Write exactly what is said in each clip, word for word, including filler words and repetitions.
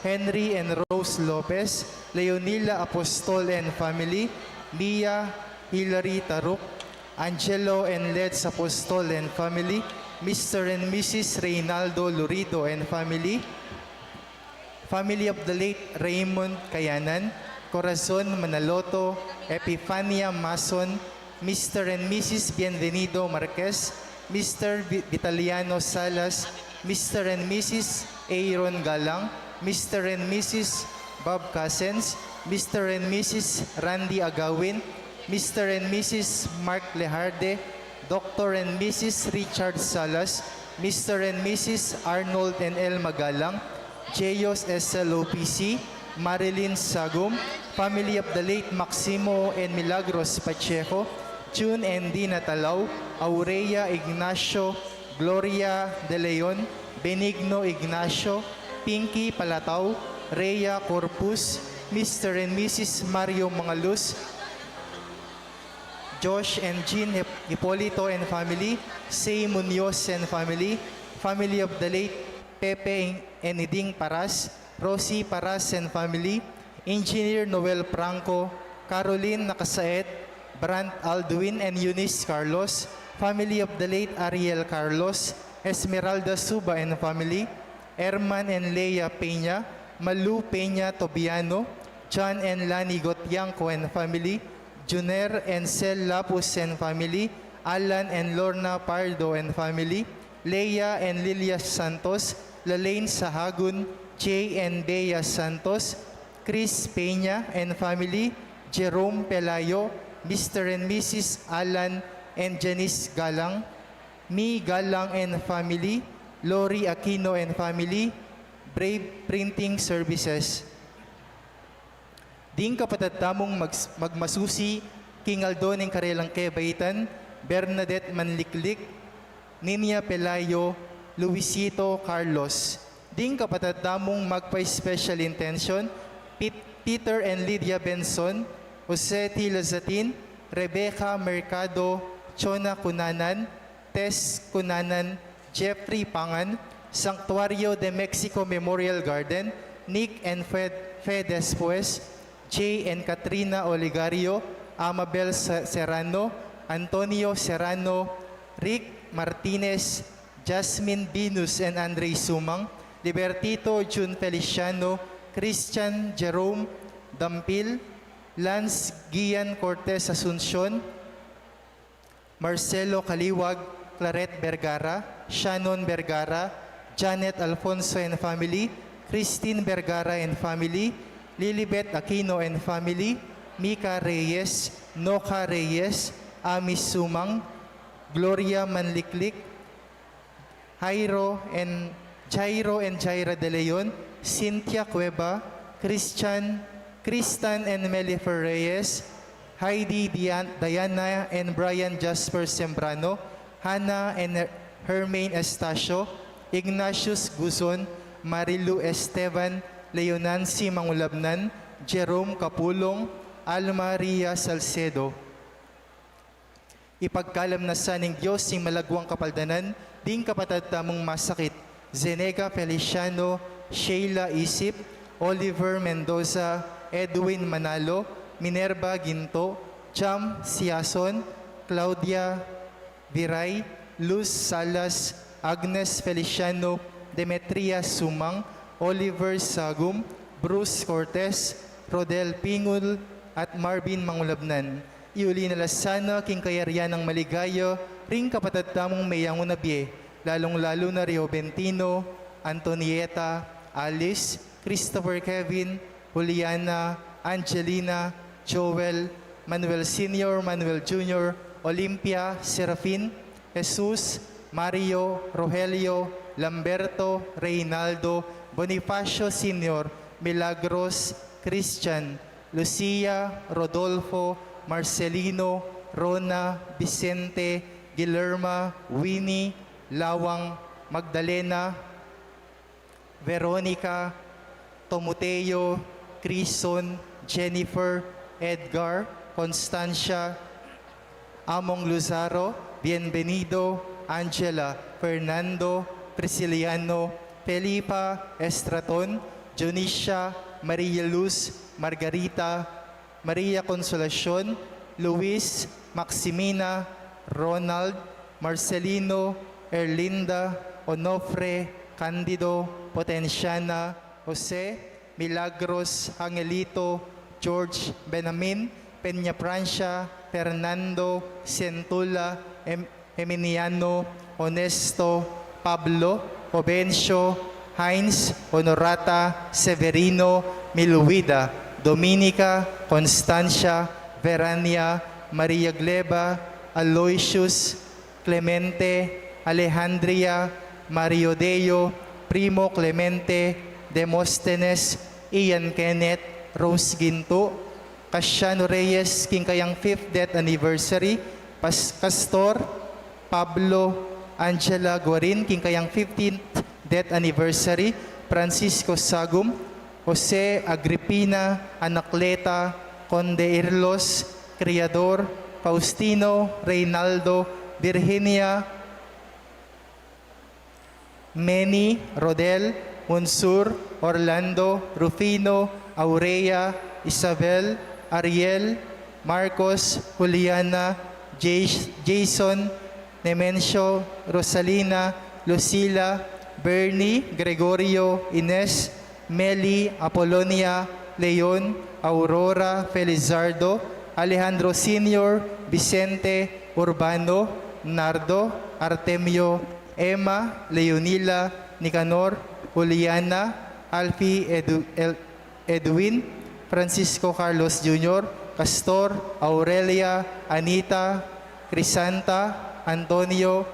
Henry and Rose Lopez, Leonila Apostol and family, Mia Hilary Taruk, Angelo and Leds Apostol and family, Mister and Missus Reynaldo Lurido and family, family of the late Raymond Kayanan, Corazon Manaloto, Epifania Mason, Mister and Missus Bienvenido Marquez, Mister Vi-, Vitaliano Salas, Mister and Missus Aaron Galang, Mister and Missus Bob Cousins, Mister and Missus Randy Agawin, Mister and Missus Mark Leharde, Doctor and Missus Richard Salas, Mister and Missus Arnold and Elma Galang, Jeyos S L O P C, Marilyn Sagum, family of the late Maximo and Milagros Pacheco, June and Dina Talaw, Aurea Ignacio, Gloria De Leon, Benigno Ignacio, Pinky Palatao, Rhea Corpus, Mister and Missus Mario Mangalus, Josh and Jean Hip-, Hipolito and family, Say Munoz and family, family of the late Pepe and Iding Paras, Rosie Paras and family, Engineer Noel Franco, Caroline Nakasaet, Brant Aldwin and Eunice Carlos, family of the late Ariel Carlos, Esmeralda Suba and family, Herman and Leia Peña, Malu Peña Tobiano, John and Lani Gotiangco and family, Juner and Sel Lapus and family, Alan and Lorna Pardo and family, Leia and Lilia Santos, Lalaine Sahagun, Jay and Bea Santos, Chris Peña and family, Jerome Pelayo, Mister and Missus Alan and Janice Galang, Mi Galang and family, Lori Aquino and family, Brave Printing Services. Ding kapatad tamung mag-, magmasusi king aldo ning karelang kebaitan, Bernadette Manliklik, Ninia Pelayo, Luisito Carlos. Ding kapatad tamung magpa-special intention, Pit-, Peter and Lydia Benson, Jose T. Lazatin, Rebecca Mercado, Chona Cunanan, Tess Cunanan, Jeffrey Pangan, Santuario de Mexico Memorial Garden, Nick and Fed, Fe Despues, Jay and Katrina Oligario, Amabel Se-, Serrano, Antonio Serrano, Rick Martinez, Jasmine Venus and Andre Sumang, Libertito Jun Feliciano, Christian Jerome Dampil, Lance Gian Cortez Asuncion, Marcelo Caliwag, Claret Vergara, Shannon Vergara, Janet Alfonso and family, Christine Vergara and family, Lilibet Aquino and family, Mika Reyes, Noka Reyes, Ami Sumang, Gloria Manliklik, Jairo and, Jairo and Jaira De Leon, Cynthia Cueva, Christian, Kristan and Melifer Reyes, Heidi Dian-, Diana and Brian Jasper Sembrano, Hannah and Her-, Hermaine Estacio, Ignatius Guzon, Marilu Esteban, Leonancy Mangulabnan, Jerome Capulong, Alma Ria Salcedo. Ipagkalam na sa ning Dios ing malagwang kapaldanan ding kapatad tamung masakit, Zenega Feliciano, Sheila Isip, Oliver Mendoza, Edwin Manalo, Minerva Ginto, Jam Siason, Claudia Viray, Luz Salas, Agnes Feliciano, Demetria Sumang, Oliver Sagum, Bruce Cortez, Rodel Pingul, at Marvin Mangulabnan. Iuli na la sana king kayarian nang maligaya ring kapatad tamung meyangun a bie, lalung-lalu na ri Joventino, Antonieta, Alice, Christopher Kevin, Juliana, Angelina, Joel, Manuel Senior, Manuel Junior, Olympia, Serafin, Jesus, Mario, Rogelio, Lamberto, Reynaldo, Bonifacio Senior, Milagros, Christian, Lucia, Rodolfo, Marcelino, Rona, Vicente, Guillerma, Winnie, Lawang, Magdalena, Veronica, Tomoteo, Crison, Jennifer, Edgar, Constancia, Among Luzaro, Bienvenido, Angela, Fernando, Prisciliano, Felipa, Estraton, Dionisia, Maria Luz, Margarita, Maria Consolacion, Luis, Maximina, Ronald, Marcelino, Erlinda, Onofre, Candido, Potenciana, Jose, Milagros, Angelito, George, Benamin, Peña Francia, Fernando, Centula, Em-, Eminiano, Honesto, Pablo, Obencio, Heinz, Honorata, Severino, Miluida, Dominica, Constancia, Verania, Maria Gleba, Aloysius, Clemente, Alejandria, Mario Deo, Primo Clemente, Demosthenes, Ian Kenneth, Rose Ginto, Casiano Reyes, king kayang fifth death anniversary, Pas-, Castor, Pablo, Angela Guarin, king kayang fifteenth death anniversary, Francisco Sagum, Jose Agripina, Anacleta, Conde Irlos, Criador, Faustino, Reynaldo, Virginia, Meni, Rodel, Monsur, Orlando, Rufino, Aurea, Isabel, Ariel, Marcos, Juliana, Jas-, Jason, Nemencio, Rosalina, Lucila, Bernie, Gregorio, Ines, Meli, Apolonia, Leon, Aurora, Felizardo, Alejandro Senior, Vicente, Urbano, Nardo, Artemio, Emma, Leonila, Nicanor, Juliana, Alfie, Edu-, El-, Edwin, Francisco Carlos Junior, Castor, Aurelia, Anita, Crisanta, Antonio,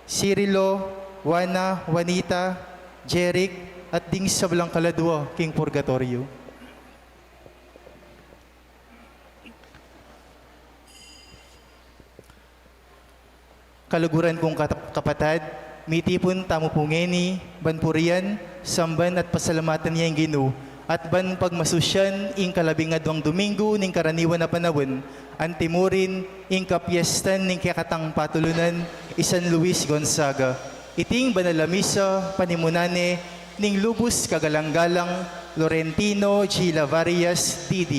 Cirilo, Juana, Juanita, Jeric, at ding sablang kaladua king purgatoryo. Kaluguran kung kata-, kapatad, mitipun tamu pu ngeni, ban purian, samban at pasalamatan ya ing Ginu, at ban pagmasusyan ing kalabing adwang Domingo ning karaniwan a panaun, antimurin ing kapiestan ning kekatang patulunan, i San Luis Gonzaga. Iting banal a misa, panimunan ne ning lubus kagalang-galang Laurentino G. Lavarias, D D,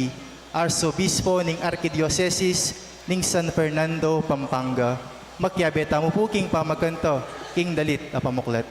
Arsobispo ning Arkidiosesis ning San Fernando, Pampanga. Makiabe tamu pu king pamagkanta king dalit a pamuklat.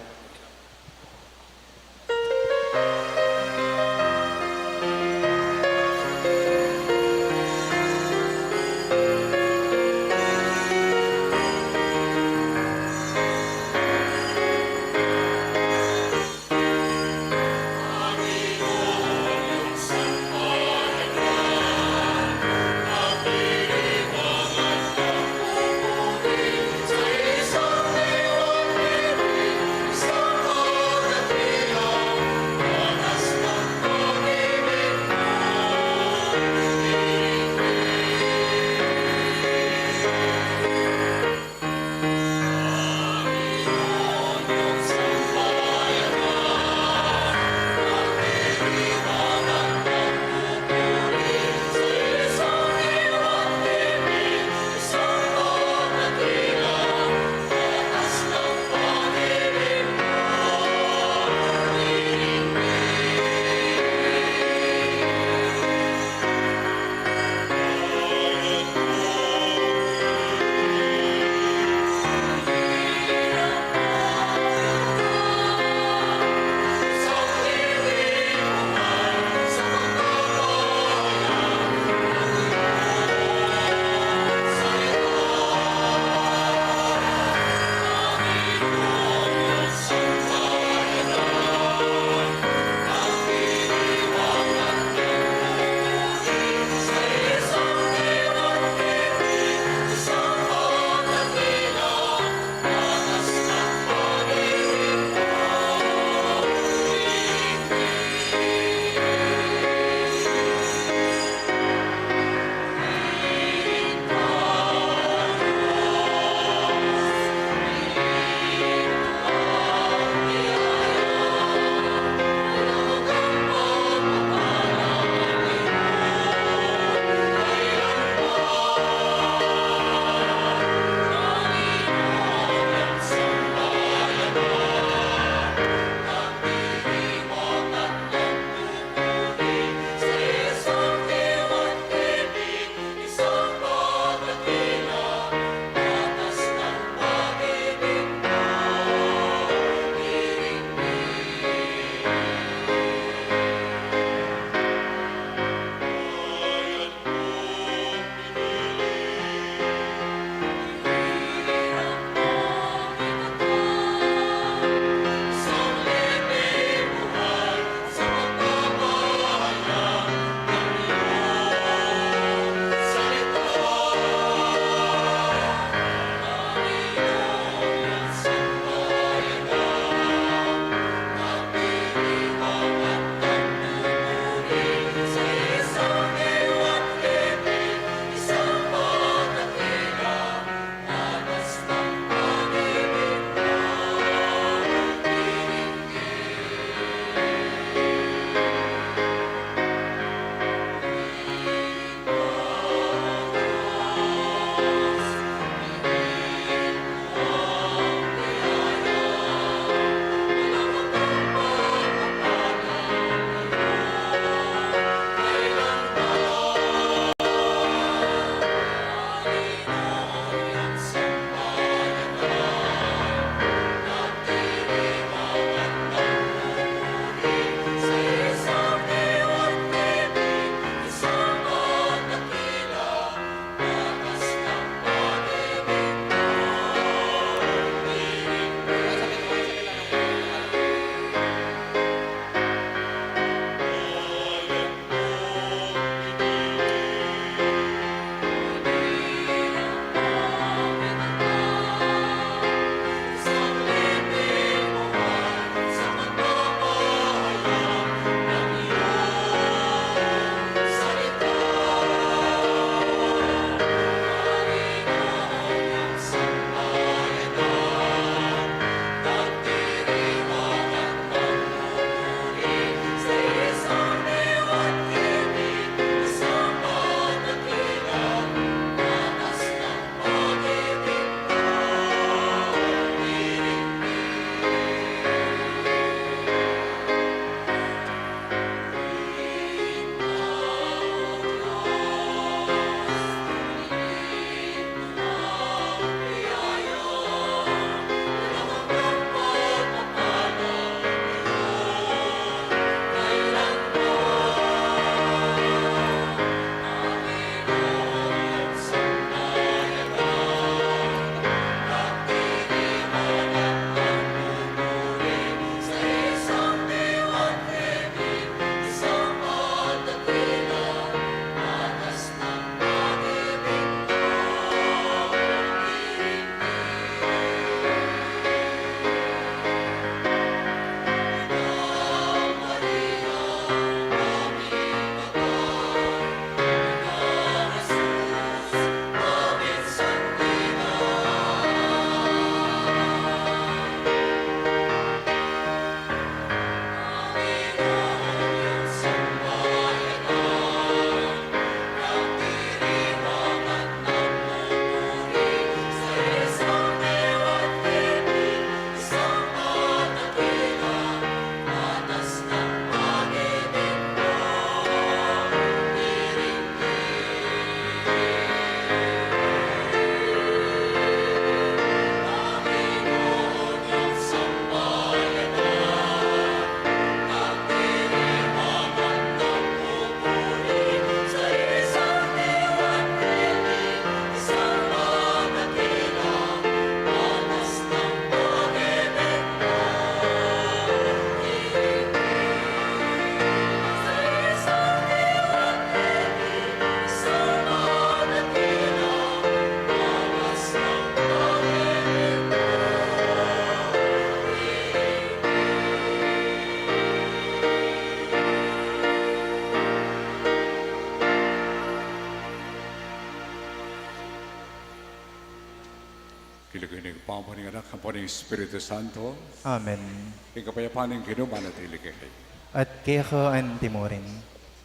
King lagyu ning Ibpa, ampo ning Anak, ampo ning Espiritu Santo. Amen. Ing kapayapan ning Ginu manatili kekayu. At keka antimurin.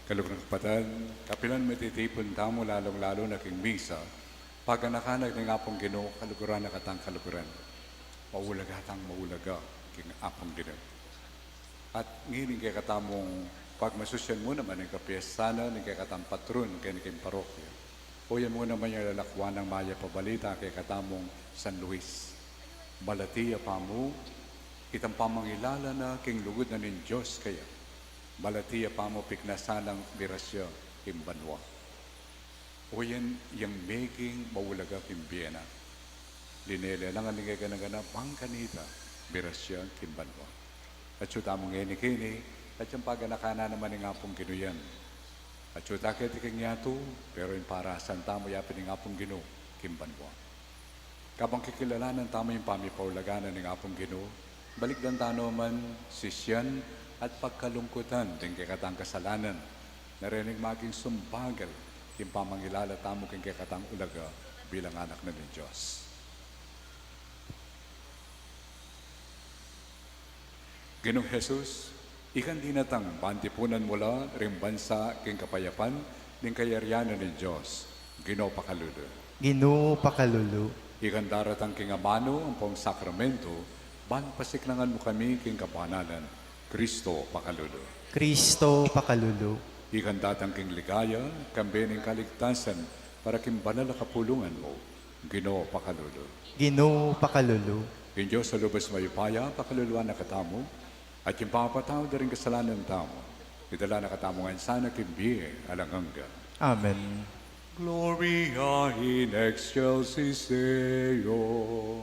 Kaluguran kung kapatad, kapilan man ititipun tamu, lalung-lalu na king misa, paganakan na ning Apung Ginu, kaluguran na katang kaluguran. Maulaga tang maulaga king Apung Ginu. At ngeni ing kekatamung pagmasusyan mu naman ing kapiyestan na ning kekatang patron keni king parokya. O yan mu naman ing lalakwan nang mayap a balita kekatamung San Luis. Malati ya pamu, itang pamangilala na king lugud na ning Dios kaya. Malati ya pamu, piknasan nang mirasya king banua. O yan, yang meging maulaga king bie na. Linele na ngan ing kekang gana-gana, bang kanita, mirasya king banua. Atyu tamu ngeni keni, at yang paganakan na naman ning Apung Ginu yan. Atyu ta keti king yatu, pero ing parasan tamu yapin ing Apung Ginu king banua. Kabang kikilalanan tamu ing pamipaulaga na ning Apung Ginu, balikdan ta no man sisian at pagkalungkutan ding kekatang kasalanan, na rening maging sumbagal king pamangilala tamu king kekatang ulaga bilang anak na ning Dios. Ginung Jesus, ikan dinatang ban tipunan mu la ring bansa king kapayapan ning kayarian na ning Dios. Ginu, pakalulu. Ginu, pakalulu. Ikan daratang king amanu ampong sakramento, ban pasiknangan mu kami king kabanalan. Kristo, pakalulu. Kristo, pakalulu. Ikan datang king ligaya, kambe ning kaligtasan, para king banal a kapulungan mu. Ginu, pakalulu. Ginu, pakalulu. Ing Dios a lubos mayupaya, pakaluluan na katamu, at ing pamapatawad da ring kasalanan tamu, idala na katamu ngan sana king bie alang angga. Amen. Gloria in excelsis Deo.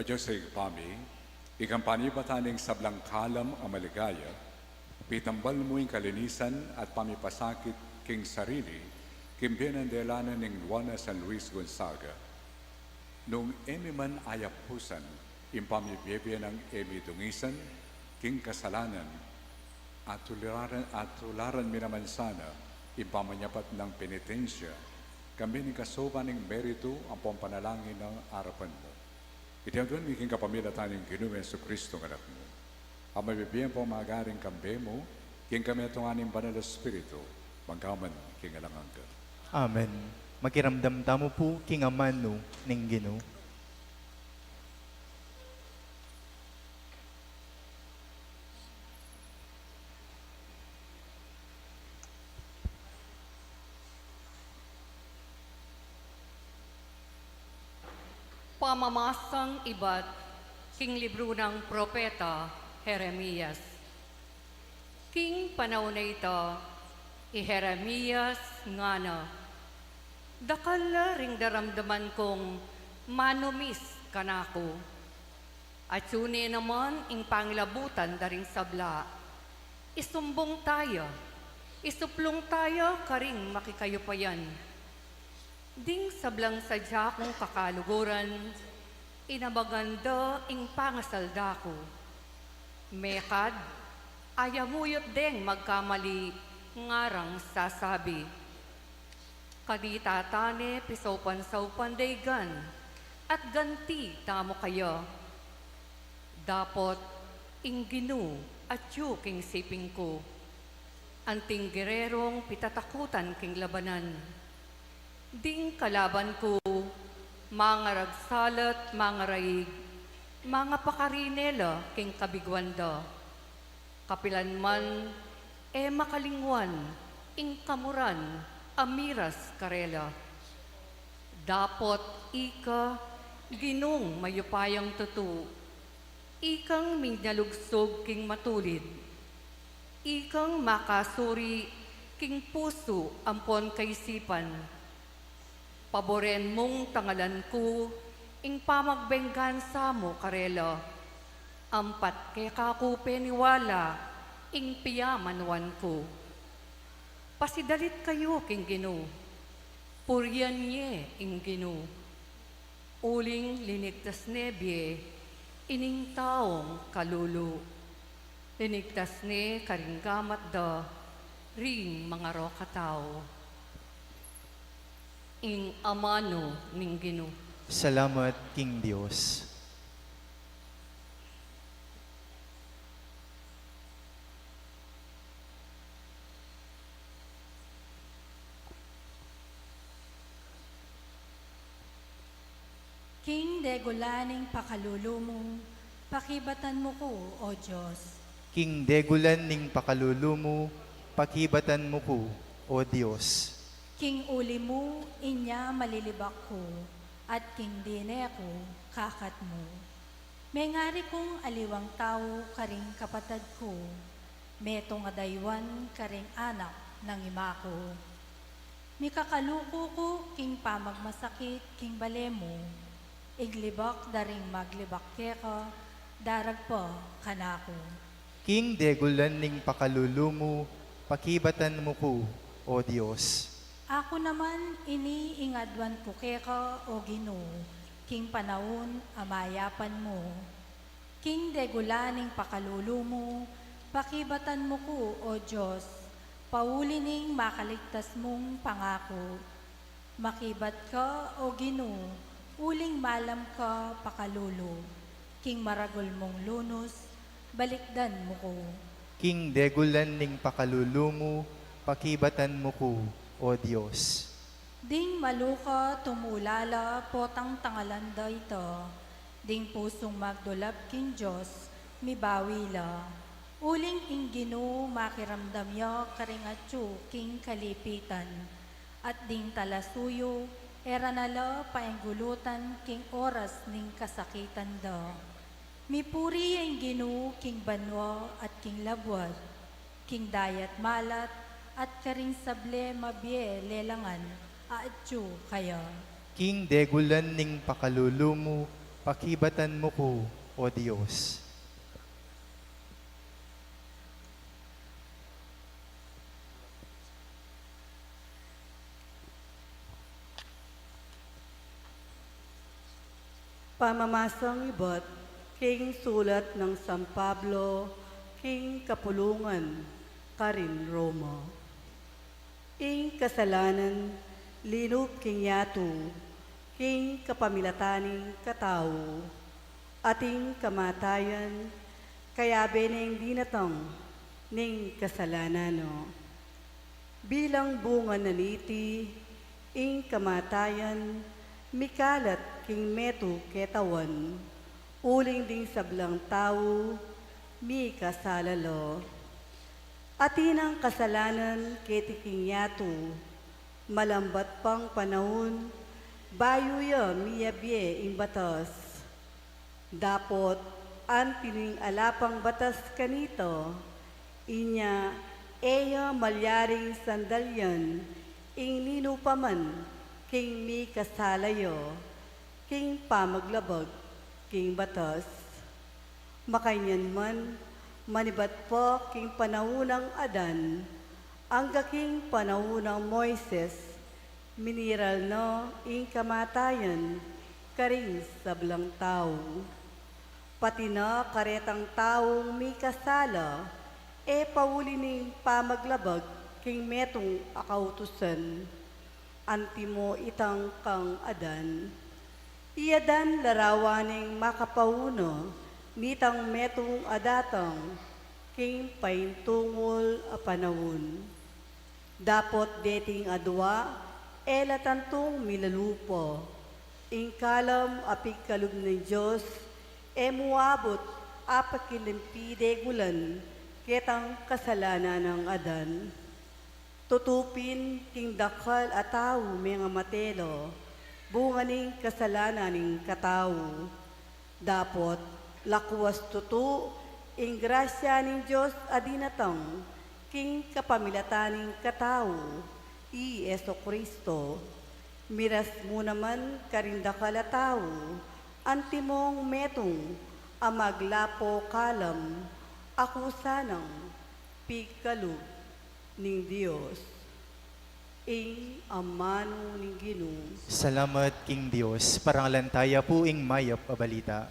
Dios a Ibpa mi, ikang panibatan ning sablang kalam a maligaya, pitambal mu ing kalinisan at pamipasakit king sarili, king bie nang delanan ning Nuan a San Luis Gonzaga. Nung e mi man ayapusan ing pamibie-bie nang e mi dungisan king kasalanan, at tularan, at tularan mi naman sana ing pamanyapat nang penitensya, kambe ning kasopan ning meritu ampong panalangin king arapan mu. Iti aduan mi king kapamilatan ning Ginung Jesucristo a Anak mu, a mabibie ampong magaring kambe mu, king kametungan ning Banal a Espiritu, mangga man king alang angga. Amen. Makiramdam tamu pu king amanu ning Ginu. Pamamasang ibat king libru nang propeta Jeremias. King panaun a ita, i Jeremias ngana, dakal la ring daramdaman kung manumis kanaku. Atyu ne naman ing pangilabutan da ring sabla. Isumbung taya, isuplung taya karing makikayupayan. Ding sablang sadya kung kakaluguran, inabagan da ing pangasal da ku. Mekad, ayamuyut deng magkamali, ngarang sasabi, kanita tane pisaupan-saupan daygan, at ganti tamu kaya. Dapot ing Ginu atyu king siping ku, anting gererong pitatakutan king labanan. Ding kalaban ku, mangaragsalat, mangaraig, mangapakari ne la king kabiguan da. Kapilan man e makalingwan ing kamuran a miras karela. Dapot ika, Ginung mayupayang tutu, ikang minyalugsug king matulid, ikang makasuri king pusu ampon kaisipan. Paboren mung tangalan ku ing pamagbenggansa mu karela, ampat keka ku peniwala ing piamanuan ku. Pasidalit kayu king Ginu, purian ye ing Ginu. Uling linigtas ne bie ining taung kalulu, linigtas ne karing gamat da ring mangarokatau. Ing amanu ning Ginu. Salamat king Dios. King degulan ning pakalulu mu, pakibatan mu ku, O Dios. King degulan ning pakalulu mu, pakibatan mu ku, O Dios. King uli mu, inya malilibak ku, at king dine ku, kakat mu. Mengari kung aliwang tau karing kapatad ku, metung a daywan karing anak nang ima ku. Mikakaluku ku king pamagmasakit king bale mu, ing libak da ring maglibak keka, darag pa kanaku. King degulan ning pakalulu mu, pakibatan mu ku, O Dios. Aku naman ini ing aduan ku keka, O Ginu, king panaun a mayapan mu. King degulan ning pakalulu mu, pakibatan mu ku, O Dios, pauli ning makaligtas mung pangaku. Makibat ka, O Ginu, uling malam ka pakalulu. King maragul mung lunus, balikdan mu ku. King degulan ning pakalulu mu, pakibatan mu ku, O Dios. Ding malu ka tumulala potang tangalan da ita, ding pusung magdulap king Dios, mibawi la. Uling ing Ginu makiramdam ya karing atyu king kalipitan, at ding talasuyu, e ra na la painggulutan king oras ning kasakitan da. Mipuri ing Ginu king banua at king labuad, king dayat malat, at karing sable mabie lelangan a atyu kaya. King degulan ning pakalulu mu, Pakibatan mu ku, O Dios. Pamamasang ibat king sulat nang San Pablo king kapulungan karin Roma. Ing kasalanan linup king yatu king kapamilatan ning katau, at ing kamatayan kayabe neng dinatang ning kasalanan na. Bilang bunga na niti, ing kamatayan mikalat king metung katawan, uling ding sablang tau mikasala la. Atin nang kasalanan keti king yatu, malambat pang panaun bayu ya miyabie ing batas. Dapot anti ning ala pang batas kanita, inya e ya malyaring sandalian ing ninu pa man king mikasala ya king pamaglabag king batas. Makanyan man, manibat pa king panaun nang Adan angga king panaun nang Moises, miniral na ing kamatayan karing sablang tau. Pati na karetang taung mikasala, e pauli ning pamaglabag king metung a kautusan, antimo itang kang Adan. I Adan larawan ning makapauna nitang metung a datang king paintungul a panaun. Dapot deting adua, e la tantung milalupa. Ing kalam a pigkalub ning Dios, e mu abut a pakilimpi degulan ketang kasalanan nang Adan. Tutu pin king dakal a tau mengamate la, bunga ning kasalanan ning katau. Dapot lakwas tutu ing grasya ning Dios a dinatang king kapamilatan ning katau, i Jesu-Cristo. Miras mu naman karing dakal a tau, antimong metung a maglapo kalam, aku sanang pigkalub ning Dios. Ing amanu ning Ginu. Salamat king Dios. Parangalan taya pu ing mayap a balita.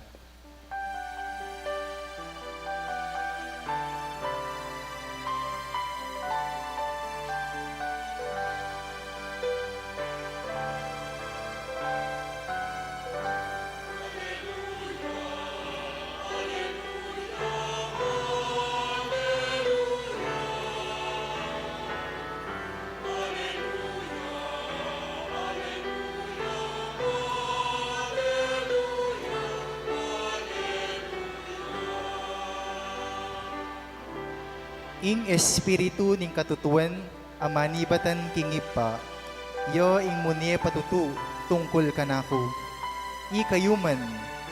Ing Espiritu ning katutuan a manibatan king Ibpa, ya ing munie patutu tungkul kanaku. Ikayu man,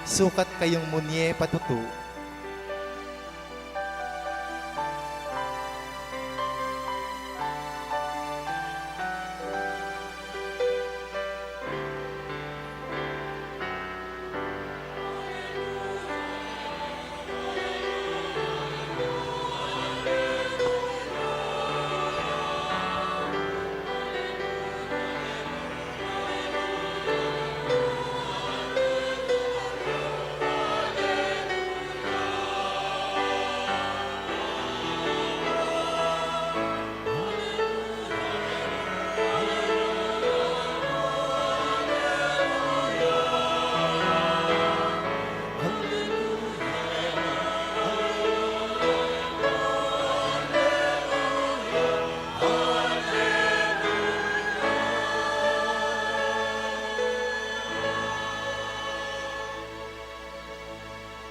sukat kayung munie patutu.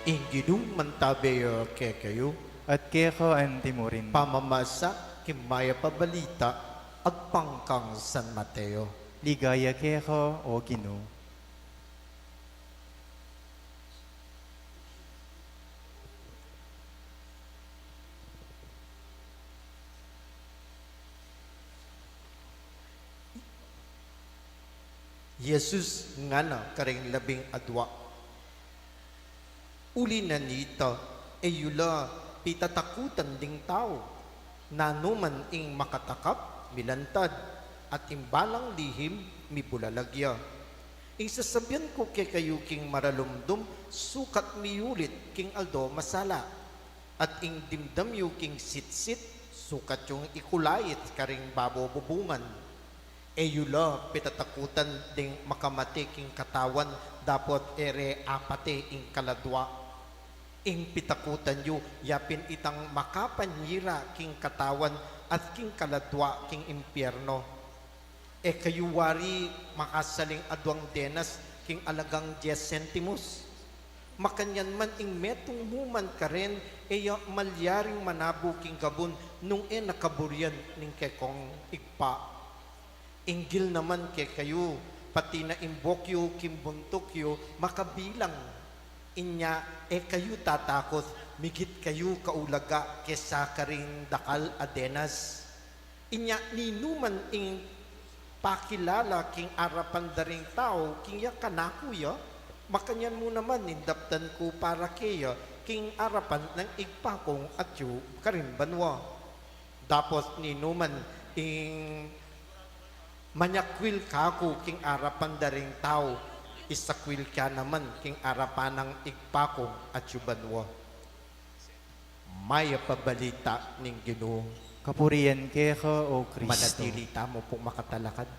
Ing Ginung mantabe ya kekayu. At keka antimurin. Pamamasa king mayap a balita agpang kang San Mateo. Ligaya keka, O Ginu. Jesus ngana karing labing adua, Uli na nita, e yu la pitatakutan ding tau. Nanu man ing makatakap, milantad, at ing balang lihim, mibulalag ya. Ing sasabian ku kekayu king maralumdum, sukat miyulit king aldo masala, at ing dimdam yu king sitsit, sukat yung ikulait karing babo bubungan. E yu la pitatakutan ding makamate king katawan, dapot e re apate ing kaladua. Ing pitakutan yu, yapin itang makapanyira king katawan at king kaladua king impierno. E kayu wari makasaling aduang denas king alagang dies sentimos? Makanyan man ing metung mu man karen, e ya malyaring manabu king gabun nung e na kaburian ning kekong ibpa. Inggil naman kekayu, pati na ing buok yu king buntuk yu makabilang. Inya e kayu tatakut, migit kayu kaulaga kesa karing dakal a denas. Inya ninu man ing pakilala king arapan da ring tau, king ya kanaku ya, makanyan mu naman ing daptan ku para keya king arapan nang Ibpa kung atyu karin banua. Dapot ninu man ing manyakwil kaku king arapan da ring tau, isakwil ka naman king arapan nang Ibpa kung atyu banua. Mayap a balita ning Ginu. Kapurian keka, O Kristo. Manatili tamu pung makatalakad.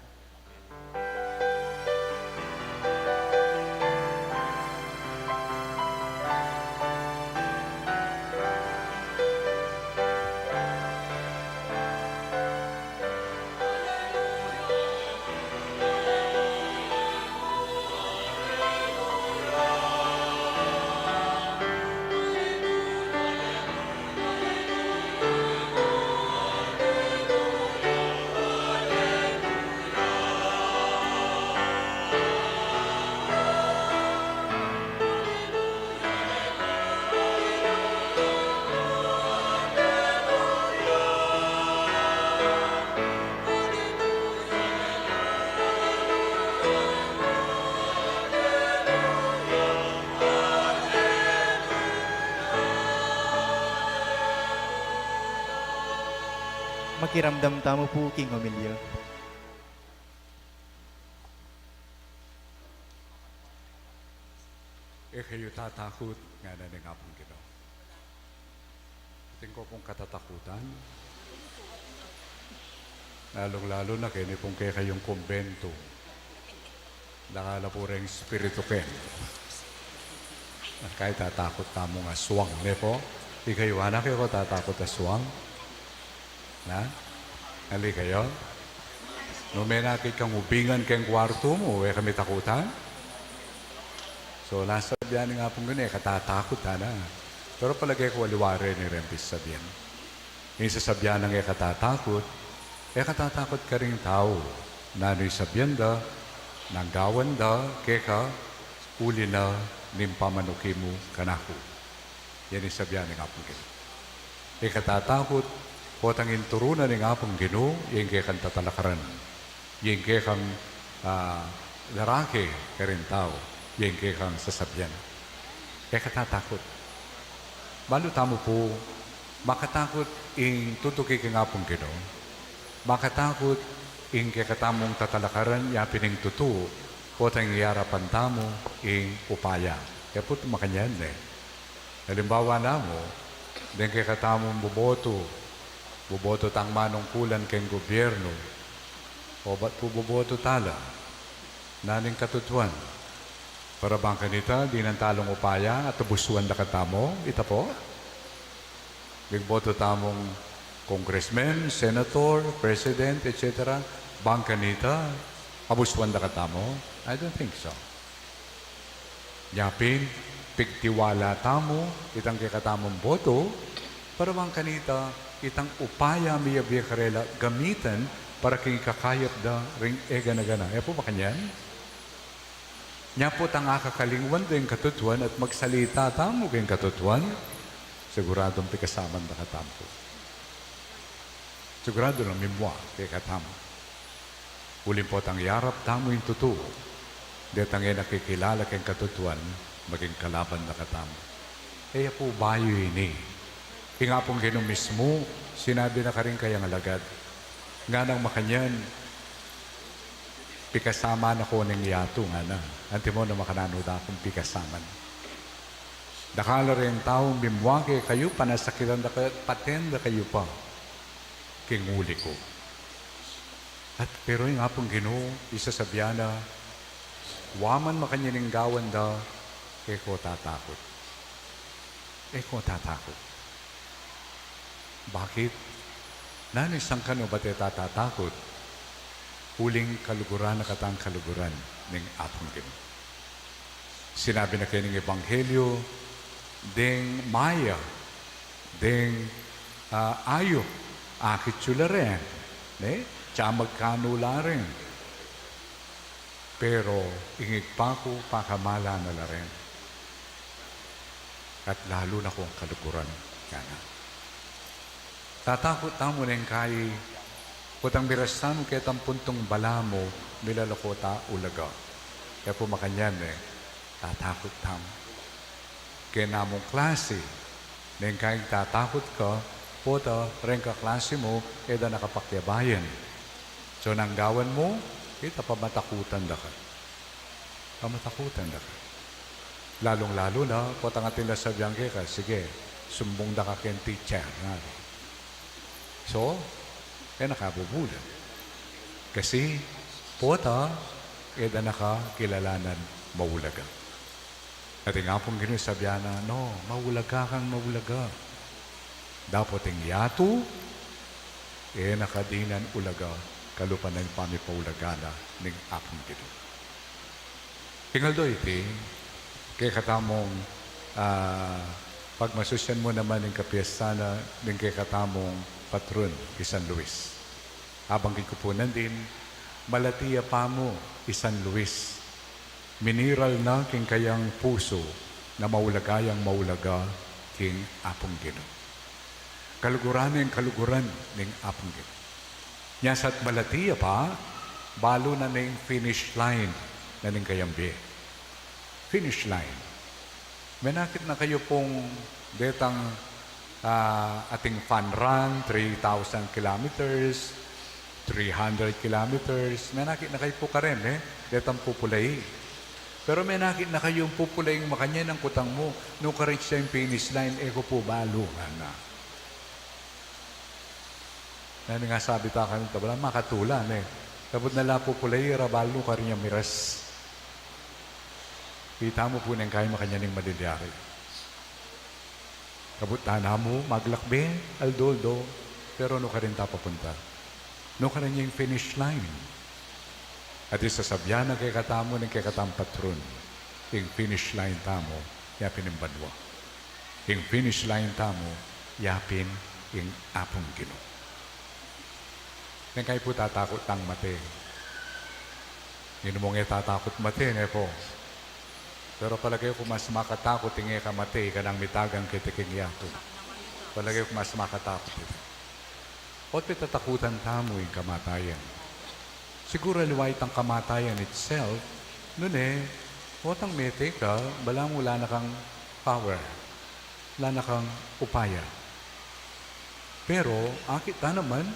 Makiramdam tamu pu king homilya. E kayu tatakut, ngana ning Apung Ginu. Atin ko pung katatakutan, lalung-lalu na keni pung kekayung kumbentu. Dakal la pu reng espiritu ken. Kaya tatakut tamung aswang, ne pu? Ikayu, anak, e ko tatakut aswang? Na? Ali kayu? Nung menakit kang ubingan keng kwartu mu, e ka mitakutan? So, lasabyan ning Apung Ginu, e ka tatakut, ana. Pero palage ku aliwa reni reng pisasabian. Ing sasabian nang e ka tatakut, e ka tatakut karing tau. Nanu ing sabian da, nang gawan da keka, uli na ning pamanuki mu kanaku. Yan ing sabian ning Apung Ginu. E ka tatakut, potang ing turu na ning Apung Ginu, ing kekang tatalakaran. Ing kekang, ah, larake karing tau, ing kekang sasabian. E ka tatakut. Balu tamu pu, makatakut ing tutuki king Apung Ginu. Makatakut ing kekatamung tatalakaran, yapin ing tutu, potang ing arapan tamu ing upaya. E pu makanyan, ne? Alimbawa na mu, deng kekatamung boboto, boboto tang manungkulan keng gobyernu, obat pu boboto tala, nanu ing katutuan? Para bang kanita, dinan talang upaya at abusuan da katamu, ita pu? Bigboto tamung congressman, senator, president, et cetera, bang kanita, abusuan da katamu? I don't think so. Yapin, pigtiwala tamu itang kekatamung boto, para bang kanita, itang upaya miyabie karela gamitan para king ikakayap da ring e gana-gana. E pu makanyan? Nya potang akakalingwan da ing katutuan at magsalita tamu king katutuan, siguradung pikasaman da katamu. Siguradu lang mimua kekatamu. Uling potang iyarap tamu ing tutu, detang e na kikilala king katutuan, maging kalaban da katamu. E ya pu bayu ini. Ing Apung Ginu mismu, sinabi na karing kayang alagad, nganang makanyan, pikasaman na ko ning yatu, ngana. Antimo na makananu da kung pikasaman. Dakal la ring taung mimua kekayu, panasakitan da kayu, paten da kayu pa king uli ku. At pero ing Apung Ginu, isasabian na, wa man makanyan ing gawan da, e ko tatakut. E ko tatakut. Bakit? Nanu ing sangkan mu bate tatatakut? Uling kaluguran na katang kaluguran ning Apung Ginu. Sinabi na keni ning Ebanghelyo, deng maya, deng, ah, ayup, akit yu la rin, ne? Tsamag kanu la rin. Pero ing Ibpa ku, pakamalan na la rin. At lalu na kung kaluguran, ngana. Tatakut tamu neng kai, potang miras tamu ketang puntung balamu, milalako ta ulaga. Kaya pu makanyan e, tatakut tamu. Keng namung klasi, neng kai tatakut ka, pota reng kaklasi mu, e da na ka pakyabayan. So, nanu ing gawan mu, kita pamatakutan da ka. Pamatakutan da ka. Lalung-lalu na, potang atin la sabian keka, sige, sumbung da ka keng teacher, ngana. So, e na ka bubulan. Kasi, pota, e da na ka kilalanan maulaga. At ing Apung Ginu sabian na, no, maulaga kang maulaga. Dapot ing yatu, e na ka dinan ulaga, kalupa na ning pamipaulaga na ning Apung Ginu. Ing aldo iti, kekatamung, ah, pagmasusyan mu naman ing kapiestan na ning kekatamung patron, i San Luis. Abang kikupunan din, malati ya pa mu i San Luis. Miniral na king kayang pusu na maulaga yang maulaga king Apung Ginu. Kaluguran na ing kaluguran ning Apung Ginu. Nya sa't malati ya pa, balu na ning finish line na ning kayang bie. Finish line. Menakit na kayu pung detang, ah, ating fun run, three thousand kilometers, three hundred kilometers. Menakit na kayu pu karin, e? Detang pupulai. Pero menakit na kayung pupulai ing makanyan, ing kutang mu, nu karin ya ing finish line, e ku pu balu, ngana. Nanu ing asabi ta kanita, bala makatula ne. Kabud na la pupulai, e ra balu nu karin ya miras. Kita mu pu neng kai makanyan ing malilyari. Kabud ta namu maglakbe, aldo-aldo, pero nu karin ta papunta? Nu karin ya ing finish line? At ing sasabian na kekatamu ning kekatang patron, ing finish line tamu, yapin ing banua. Ing finish line tamu, yapin ing Apung Ginu. Neng kai pu tatakut tang mate. Ninu mung e tatakut mate, ne pu? Pero palage ku mas makatakut ing e ka mate, ika nang mitagan keti king yatu. Palage ku mas makatakut ita. Ot pitatakutan tamu ing kamatayan. Siguru aliwa itang kamatayan itself, nune, potang mete ka, balamu ala na kang power, ala na kang upaya. Pero, akit ta naman,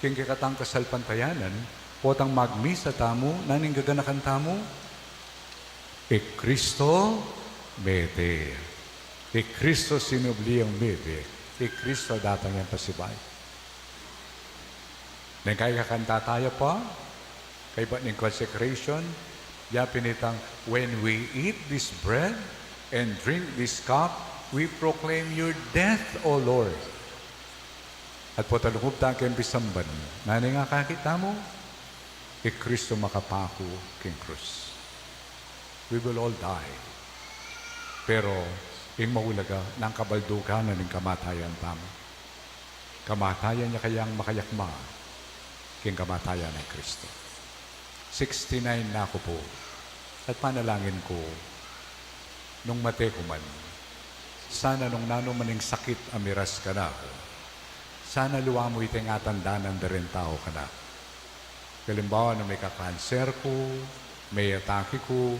king kekatang kasalpantayanan, potang magmisa tamu, nanu ing gaganakan tamu? I Kristo mete. I Kristo sinubli yang mebie. I Kristo datang yang pasibayu. Neng kai kakanta taya pa, kaybat ning consecration, yapin itang, "When we eat this bread and drink this cup, we proclaim your death, O Lord." At pota lungub ta keng pisamban, nanu ing akakit tamu? I Kristo makapaku king krus. We will all die. Pero, ing maulaga, nanu ing kabaldugan na ning kamatayan tamu? Kamatayan ya kayang makayakma king kamatayan nang Kristo. Sixty-nine na ku pu, at panalangin ku, nung mate ku man, sana nung nanu man ing sakit a miras kanaku, sana aliwa mu iti ing atandanan da ring tau kanaku. Kalimbawa, nung mika-cancer ku, me-atake ku,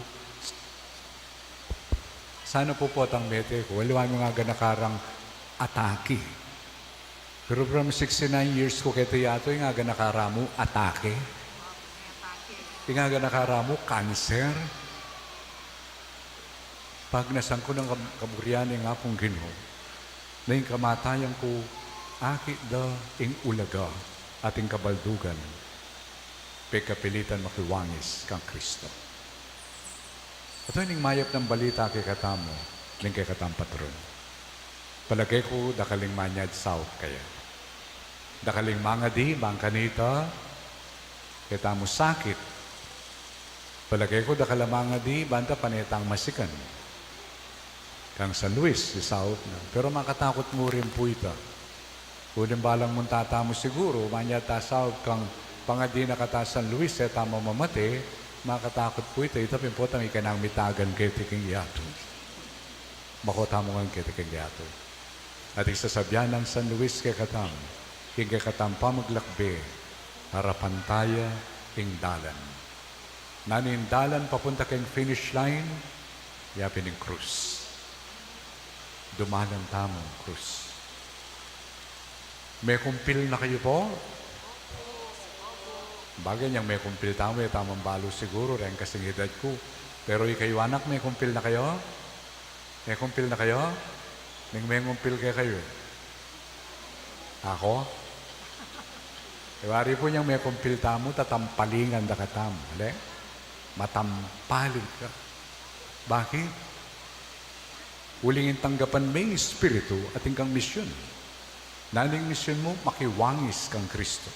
Sana pu potang mete ku, aliwa mu ing aganaka rang atake. Pero from sixty-nine years ku keti yatu, ing aganaka ra mu atake. Ing aganaka ra mu kanser. Pagnasan ku nang kab-, kaburian ning Apung Ginu, na ing kamatayan ku, akit da ing ulaga at ing kabaldugan, pekapilitan makiwangis kang Kristo. At ing mayap nang balita kekatamu, ning kekatang patron. Palage ku, dakal ing manyad saup kaya. Dakal ing mangadi, bang kanita, keta mu sakit. Palage ku, dakal a mangadi, banta pane tang masikan. Kang San Luis, isaup na. Pero makatakut mu rin pu ita. Uling balang munta tamu siguru, manyad ta saup kang pangadi na kata San Luis, e ta mamamate, makatakut pu ita, ita pin potang ikanang mitagan keti king yatu. Mako tamu ngan keti king yatu. At ing sasabian nang San Luis kekatamu, king kekatang pamaglakbe, arapan taya ing dalan. Nanu ing dalan papunta king finish line, yapin ing krus. Dumalan tamu king krus. Mekumpil na kayu pu? Bagay, inyang mekumpil tamu, e tamu balu siguru, reng kasing edad ku. Pero ikayu, anak, mekumpil na kayu? Mekumpil na kayu? Ning mengumpil kekayu, aku? E wari pu, inyang mekumpil tamu, tatampalingan da katamu. Ale? Matampaling ka. Bakit? Uling ing tanggapan me ing Espiritu, atin kang misyun. Nanu ing misyun mu? Makiwangis kang Kristo.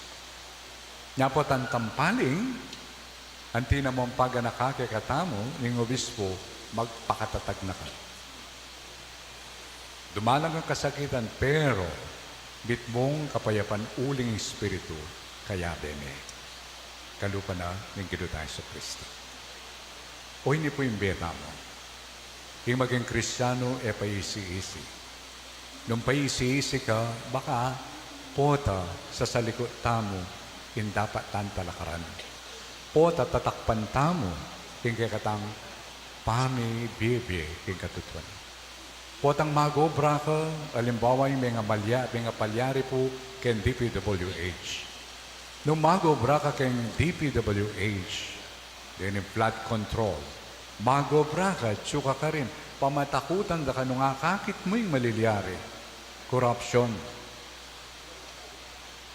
Nya pu, tang tampaling, anti na mung paganaka kekatamu ning obispo, magpakatatag na ka. Dumalan kang kasakitan, pero mitmung kapayapan uling Espiritu, kayabe ne. Kalupa na ning Ginu tang Jesucristo. O, ini pu ing bie tamu. Ing maging Kristiano, e paisi-isi. Nung paisi-isi ka, baka pota sasalikut tamu ing dapat tang talakaran. Pota tatakpan tamu ing kekatang pamibie-bie king katutuan. Potang mag-obra ka, alimbawa, ing mengamalya-, mengapalyari pu keng D P W H. Nung mag-obra ka keng D P W H, deng flood control, mag-obra ka, atsu ka karin, pamatakutan da ka nung akakit mu ing malilyari, korupsyon.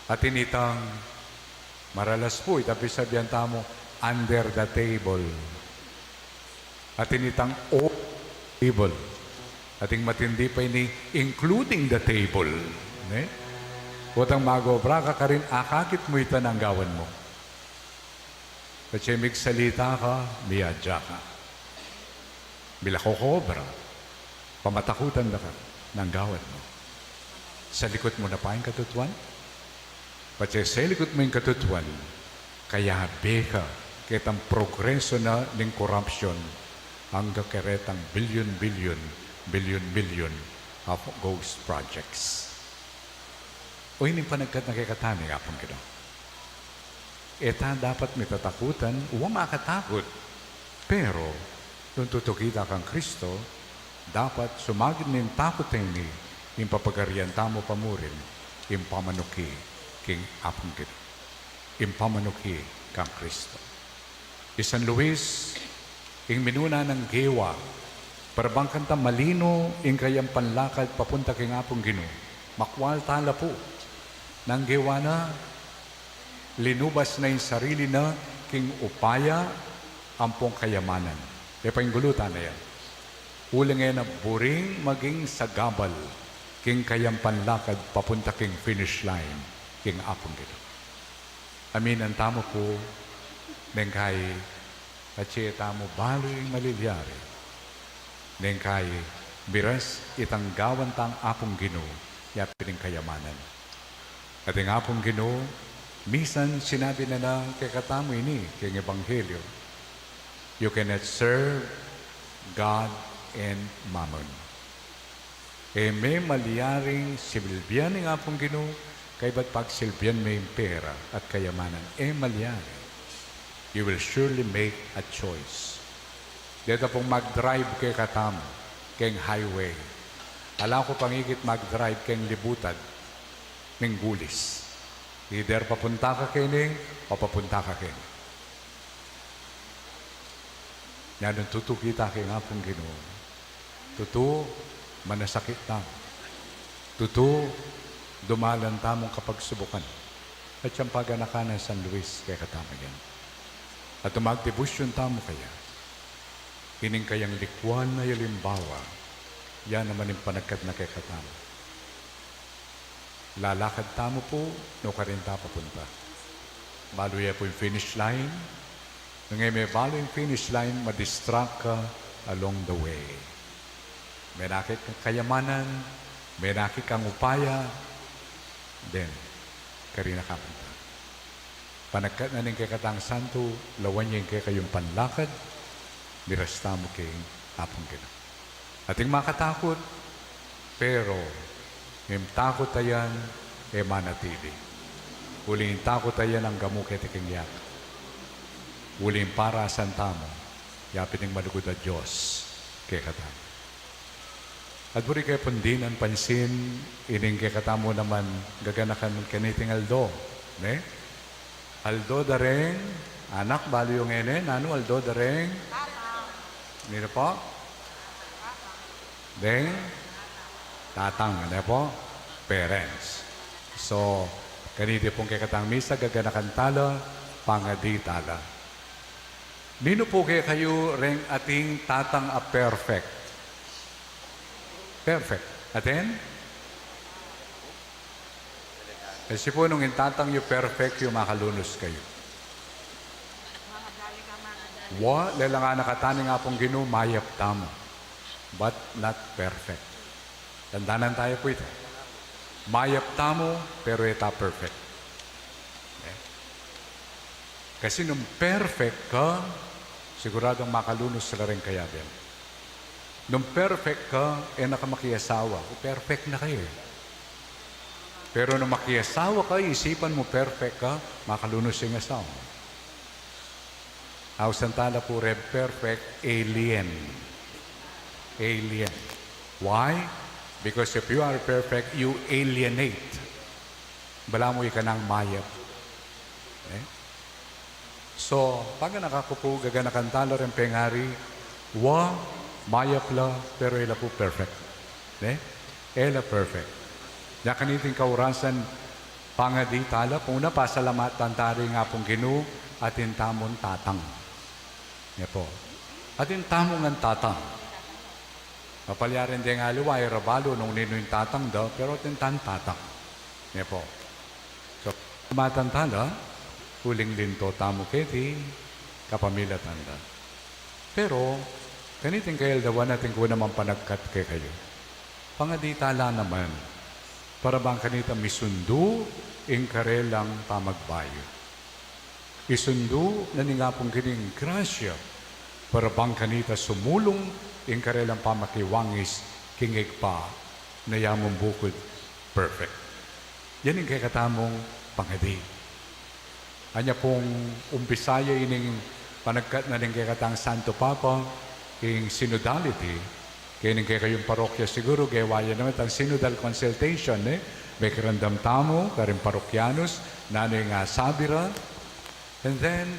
Atin itang maralas pu, ita pisabian tamu, under the table. Atin itang o-, table. Atin matindi pa ini, including the table. Ne? Potang mag-obra ka karin, akakit mu ita, nanu ing gawan mu? Patse migsalita ka, miyadya ka. Milako ka obra, pamatakutan da ka, nanu ing gawan mu? Salikut mu na pa ing katutuan? Patse selikut mu ing katutuan, kayabe ka ketang progreso na ning korupsyon, angga karetang bilyon-bilyon, bilyon-milyon of ghost projects. O, ini ing panagkat na kekatamu ning Apung Ginu. E ta dapat mitatakutan, wa makatakut. Pero, nung tutuki ta kang Kristo, dapat sumagid ning takut a ini, ing papagarian tamu pa murin, ing pamanuki king Apung Ginu. Ing pamanuki kang Kristo. I San Luis, ing minuna nang gewa, para bang kanita malino ing kayang panlakad papunta king Apung Ginu. Makwal tala pu. Nanu ing gewa na, linubas na ing sarili na king upaya ampong kayamanan. E pa ing gulutan na yan. Uling e na buring maging sagabal king kayang panlakad papunta king finish line, king Apung Ginu. Aminan tamu pu, neng kai, atse tamu balu ing malilyari. Neng kai, miras itang gawan tang Apung Ginu, yapin ing kayamanan. At ing Apung Ginu, misan sinabi na na kekatamu ini, king ebanghelyo, "You cannot serve God and mammon." E me malyaring silbian ing Apung Ginu, kaybat pagsilbian me ing pera at kayamanan. E malyari. You will surely make a choice. Deta pung mag-drive kekatamu, keng highway. Ala ku pang ikit mag-drive keng libutad ning gulis. Either papunta ka keni o papunta ka keni. Nanu, tutu kita keng Apung Ginu. Tutu, manasakit tamu. Tutu, dumalan tamung kapagsubukan. At yang paganakan nang San Luis kekatamu yan. At magdebosyon tamu kaya. Ining kayang likwan a alimbawa, ya naman ing panagkat na kekatamu. Lalakad tamu pu, nukarin ta papunta. Balu ya pu ing finish line. Nung e me balu ing finish line, ma-distract ka along the way. Menakit kang kayamanan, menakit kang upaya, then, karin na ka punta. Panagkat na ning kekatang santu, lawan ya ing kekayung panlakad, miras tamu keng Apung Ginu. Atin makatakut, pero ing takut a yan, e manatili. Uling ing takut a yan angga mu keti keng yatu. Uling parasan tamu, yapin ning malugud a Dios kekatamu. At buri ke pung dinan pansin, ining kekatamu naman gaganakan kaniting aldo, ne? Aldo da reng anak, balu yu ngeni, nanu aldo da reng? Nino pu? Deng tatang, ne pu? Parents. So, kaniti pung kekatang misa, gaganakan tala, pangadi tala. Ninu pu kekayu reng atin tatang a perfect? Perfect. Atin? Kasi pu nung ing tatang yu perfect yu, makalunus kayu. Wa, lelang anak a tani ning Apung Ginu, mayap tamu. But not perfect. Tandanan taya pu ita. Mayap tamu, pero e ta perfect. Eh? Kasi nung perfect ka, siguradung makalunus la reng kayabe mu. Nung perfect ka, e na ka makiasawa. O, perfect na ka e. Pero nung makiasawa ka, isipan mu perfect ka, makalunus ing asawa mu. Ausan tala pu reng perfect, alien. Alien. Why? Because if you are perfect, you alienate. Balamu ika nang mayap. Eh? So, paganakan ku pu, gaganakan tala reng pengari, wa, mayap la, pero e la pu perfect. Ne? E la perfect. Nya kaniting kaurasan, pangadi tala, puna pasalamatan tala ing Apung Ginu, atin tamung tatang. Ne pu. Atin tamu ngan tatang. Mapalyarin deng aliwa, e ra balu nung ninu ing tatang da, pero atin tang tatang. Ne pu. So, matan tala, uling linto tamu keti, kapamilatan da. Pero, kaniting kayaldawan atin ku namang panagkat kekayu. Pangadi tala naman, para bang kanita misundu ing karelang pamagbayu. Isundu na ning Apung Ginu ing grasya, para bang kanita sumulung ing karelang pamakiwangis king Ibpa na ya mung bukud perfect. Yan ing kekatamung pangadi. Anya pung umpisa ya ining panagkat na ning kekatang Santo Papa, ing synodality, keng kekayung parokya siguru, gewa ye naman itang synodal consultation, e? Mekiramdam tamu karing parokyanus, nanu ing asabi ra, and then,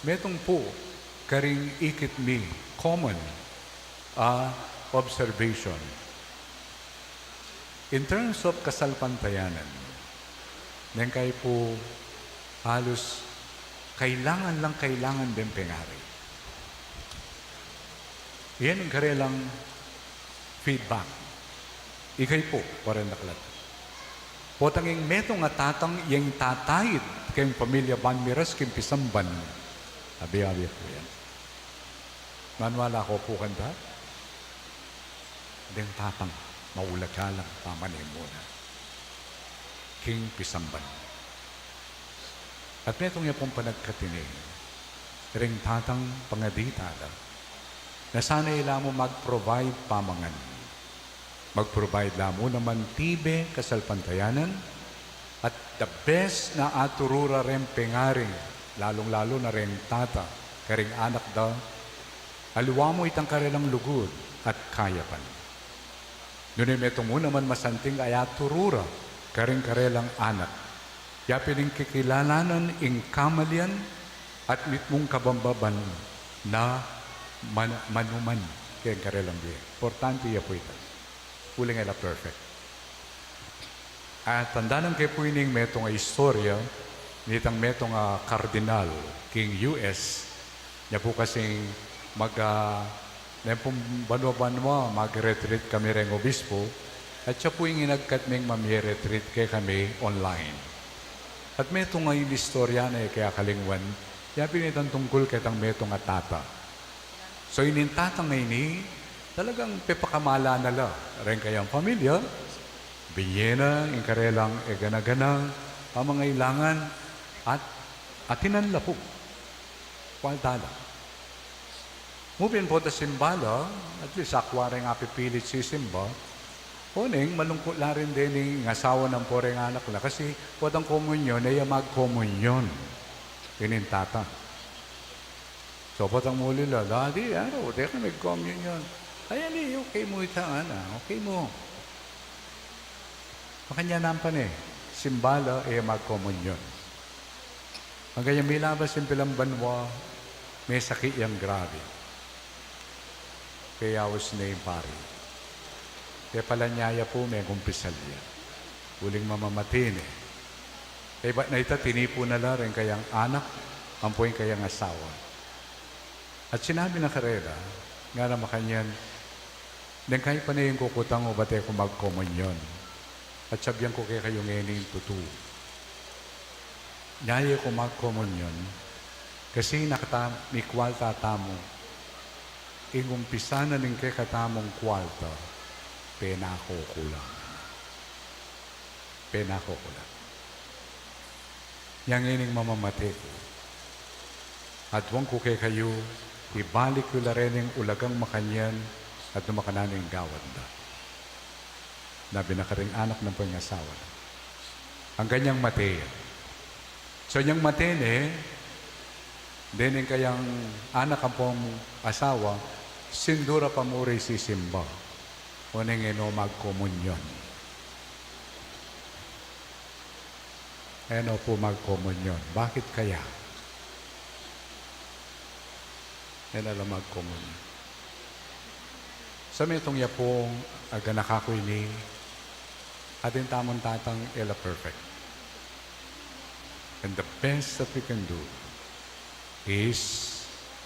metung pu karing ikit mi, common, a observation. In terms of kasalpantayanan, neng kayi pu halus kailangan lang kailangan deng pengari. Yan ing karelang feedback. Ikayu pu, para daklat. Potang ing metung a tatang yang tataid keng pamilya ban miras king pisamban. Abi-abi pu yan. Maniwala ko pu kanta, deng tatang, maulaga lang, pamanimuna king pisamban. At metung ya pung panagkat ini, reng tatang pangadi tala, na sana ila mu mag-provide pamangan. Mag-provide la mu naman tibe kasalpantayanan, at the best na aturu ra reng pengari, lalung-lalu na reng tata, karing anak da, aliwa mu itang karelang lugud at kayapan. Nune metung mu naman masanting a aturu ra karing karelang anak, ya pin ing kikilalanan ing kamalian at mitmung kabambaban na man-, manuman keng karelang bie. Importante ya pu ita. Uling e la perfect. At tandanan ke pu ining metung a istorya nitang metung a kardinal king U S. Nya pu kasing mag, ah, neng pung banwa-banwa mag-retreat kami reng obispo, at siya pu ing inagkat ming mamie-retreat kekami online. At metung a inistorya na e ke akalingwan, ya pin itang tungkul ketang metung a tata. So, ining tatang a ini, talagang pepakamala na la reng kayang pamilya, binye na ing karelang e gana-ganang pamangailangan at atinan la pu. Kwalta la. Mu pin potang simba la, at least akwa reng apipilit sisimba, oneng malungkut la rin dening asawa na ampo reng anak la, kasi potang komunyon, e ya magkomunyon ining tata. So, potang muli la, "Daddy, ano, deka magkomunyon." "Ay, ali, okay mu ita, ana, okay mu." Makanyan nampan e, simba la, e ya magkomunyon. Angga yang milabas ing pilan banwa, me sakit yang grabe. Peyaus ne ing pari. Pepalanya ya pu, megumpisal ya. Uling mamamate ne. Kaybat na ita, tinipun na la reng kayang anak ampo ing kayang asawa. At sinabi na karela, ngana makanyan, "Neng kay pa ne ing kukutang, obat e ku magkomunyon. At sabian ku kekayu ngeni ing tutu. Nya e ku magkomunyon, kasi nakata-, mikwalta tamu, ing umpisa na ning kekatamung kwalta, penako ku la. Penako ku la. Nya ngening mamamate ku, aduan ku kekayu, ibalik yu la reng ulagang makanyan, at nu makananu ing gawad da." Nabi na karing anak na ampo ing asawa na, angga nyang mate ya. So, nyang mate ne, dening kayang anak ampong asawa, sindu ra pa mu ring sisimba, oneng e no magkomunyon. E no pu magkomunyon. Bakit kaya? E na la magkomunyon. Sa metung ya pung aganaka ku ini, atin tamung tatang e la perfect. And the best that we can do is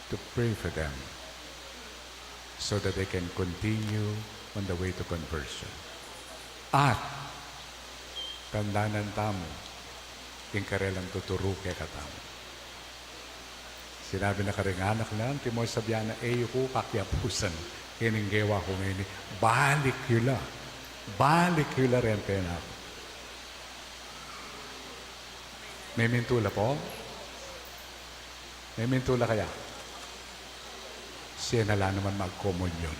to pray for them so that they can continue on the way to conversion. At tandanan tamu ing karelang tuturu kekatamu. Sinabi na karing anak na, "Antimo sabian na e yu ku kakiapusan kening gewa ku ngeni, balik yu la. Balik yu la reng penaku." Memintu la pu? Memintu la kaya? Siya na la naman magkomunyon.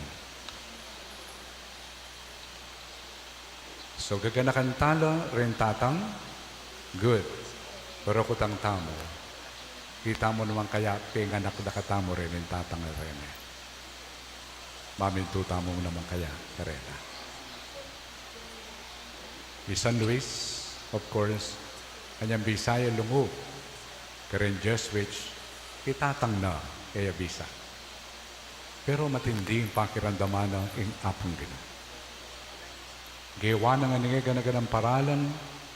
So, gaganakan tala reng tatang, good. Pero kutang tamu, ita mu naman kaya penganak da katamu reng tatang a reni? Mamintu tamu naman kaya karela? I San Luis, of course, anyang bisa ya lungub kareng Jesuits, i tatang na e ya bisa. Pero matindi ing pakiramdaman na ing Apung Ginu. Gewa na ngan ing e gana-ganang paralan,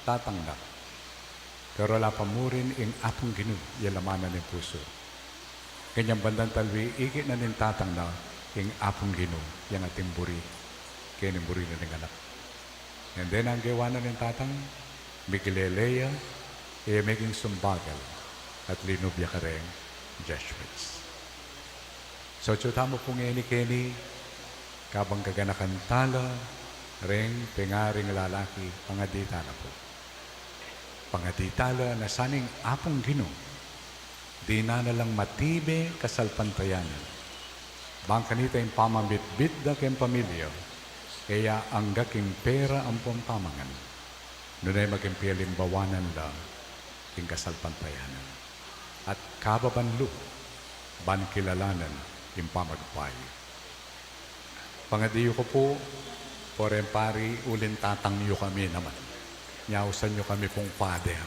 tatang na. Pero ala pa mu rin ing Apung Ginu ya laman na ning pusu. Kanyang bandang talwi, ikit na ning tatang na ing Apung Ginu yang ating buri kening buri na ning anak. And then, ang gewa na ning tatang, migilele ya, e ya meging sumbagal at linub ya kareng Jesuits. So, atyu tamu pu ngeni keni, kabang gaganakan tala reng pengaring lalaki, pangadi tala pu. Pangadi tala na sana ing Apung Ginu dinan na lang matibe kasalpantayanan. Bang kanita ing pamamit-bit da keng pamilya, e ya angga king pera ampong pamangan. Nune maging pialimbawanan la ing kasalpantayanan. At kababan lu, ban kilalanan ing pamagbayu. Pangadi yu ku pu, Oreng pari, uling tatang yu kami naman. Nyausan yu kami pung father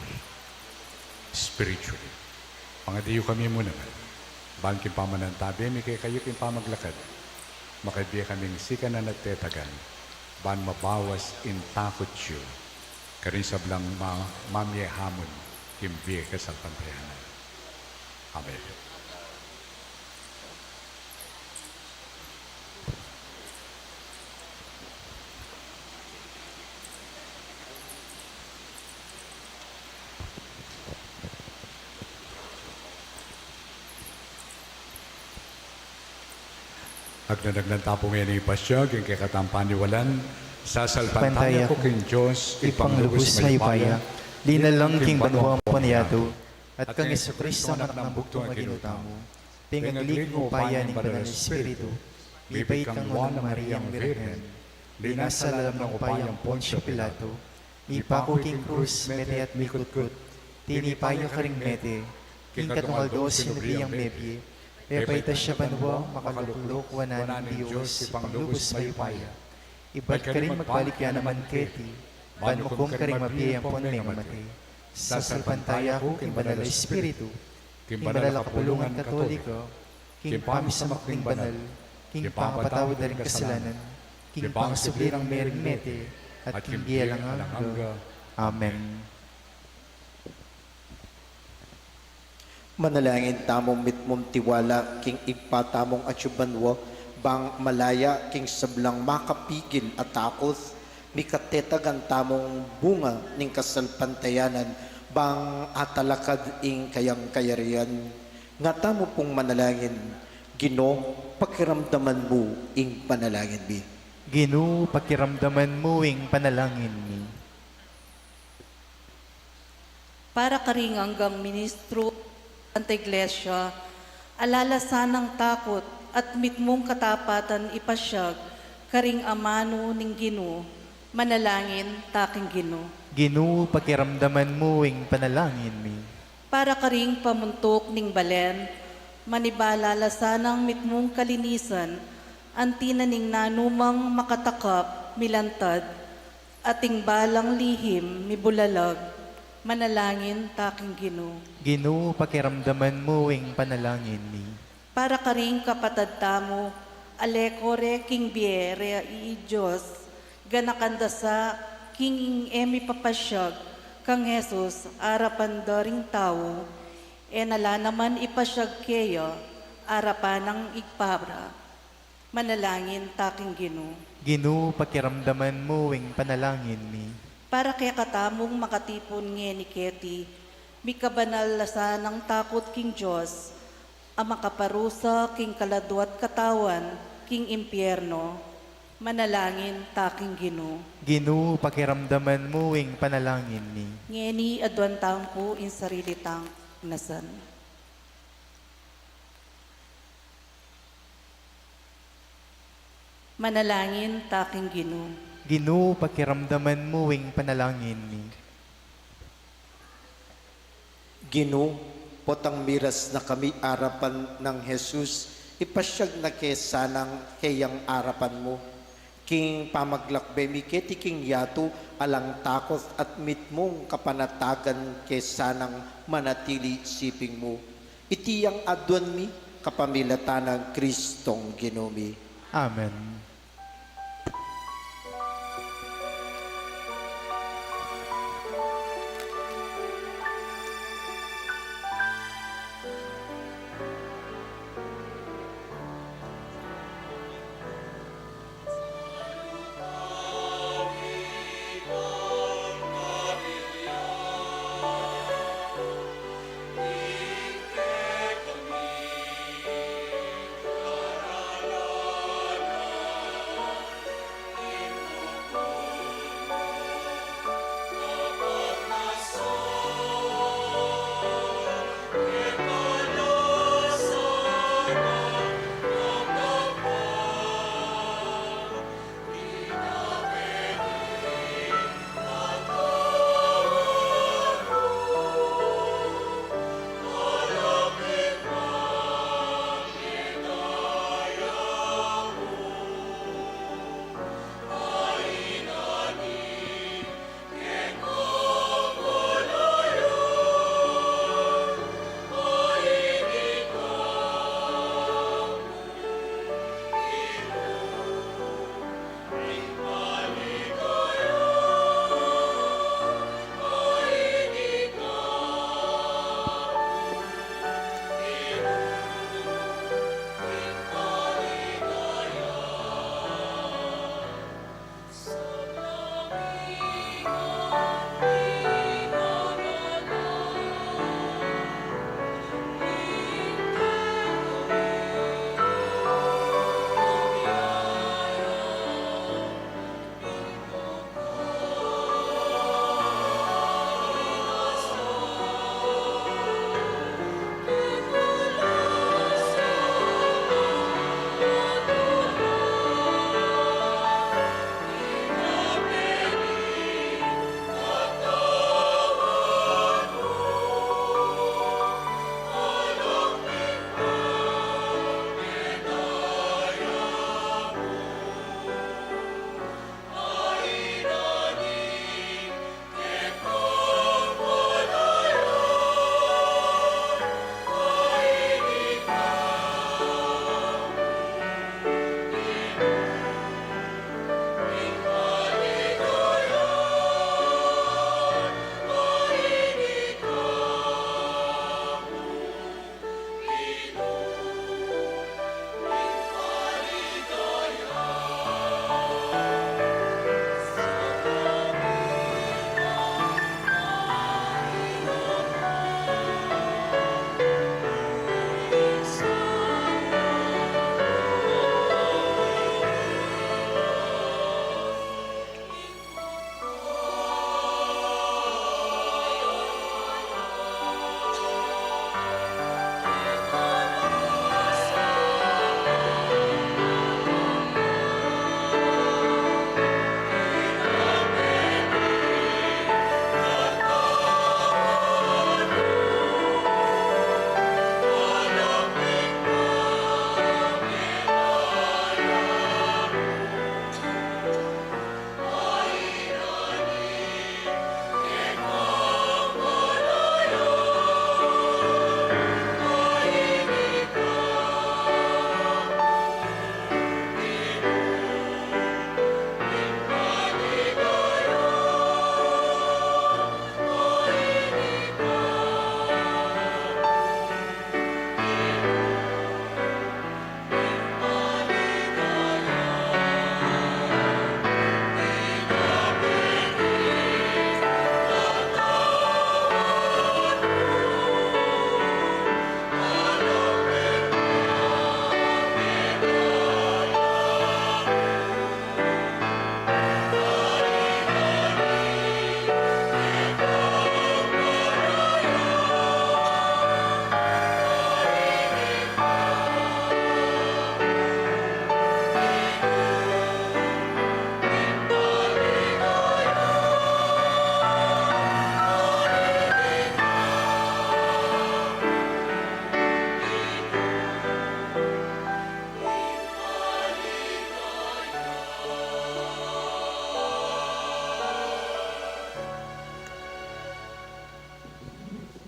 spiritually. Pangadi yu kami mu naman. Ban king pamanantabe mi kekayu king pamaglakad, makabie kaming sikanan at tetagan, ban mabawas ing takut yu karing sablang ma-, mamie hamun king bie kasalpantayanan. Amen. Agnan-agnan ta pu ngeni ipasiag ing kekatang paniwalan. Sasalpantaya ku king Dios, Ibpang lubus mayupaya, linalang king banua ampon yatu, at kang Jesucristo, Anak nang bugtung a Ginu tamu, pengagli king upaya ning Banal a Espiritu, mibait kang Nuan a Mariang Birhen, linasa lalam ning upaya nang Poncio Pilato, mipaku king krus, mete at mikutkut, tinipa ya karing mete, king katlung aldo sinubli yang mebie, mepaitas ya banua, makalukluk wanan ning Dios, Ibpang lubus mayupaya. Ibat karin magbalik ya naman keti, ban mukum karing mabie ampon mengamate. Sasalpantaya ku king Banal a Espiritu, king banal a kapulungan Katoliko, king pamisamak ning banal, king pangapatawad da ring kasalanan, king pangasubli nang mering mete, at king bie alang angga. Amen. Manalangin tamung mitmung tiwala king Ibpa tamung atsu banua, bang malaya king sablang makapigil a takut, mikatetagan tamung bunga ning kasalpantayanan, bang atalakad ing kayang kayarian. Nga tamu pung manalangin, Ginu, pakiramdaman mu ing panalangin mi. Ginu, pakiramdaman mu ing panalangin mi. Para karing anggang ministru, Santa Iglesia, ala la sanang takut at mitmung katapatan ipasiag karing amanu ning Ginu, manalangin ta king Ginu. Ginu, pakiramdaman mu ing panalangin mi. Para karing pamuntuk ning balen, manibala la sanang mitmung kalinisan, anti na ning nanumang makatakap milantad, at ing balang lihim mibulalag, manalangin ta king Ginu. Ginu, pakiramdaman mu ing panalangin mi. Para karing kapatad tamu, a leko re king bie re a i Dios, ganakan da sa king ing e mipapasiag kang Jesus arapan da ring tau, e na la naman ipasiag keya arapan nang Ibpa ra. Manalangin ta king Ginu. Ginu, pakiramdaman mu ing panalangin mi. Para kekatamung makatipun ngeni keti, mikabanal la sanang takut king Dios, a makaparusa king kaladwa't katawan king impierno. Manalangin ta king Ginu. Ginu, pakiramdaman mu ing panalangin mi. Ngeni aduan tang pu ing sarili tang nasan. Manalangin ta king Ginu. Ginu, pakiramdaman mu ing panalangin mi. Ginu, potang miras na kami arapan nang Jesus, ipasiag na ke sanang keyang arapan mu. King pamaglakbe mi keti king yatu, alang takut at mitmung kapanatagan ke sanang manatili siping mu. Iti yang aduan mi kapamilatan nang Kristong Ginu mi. Amen.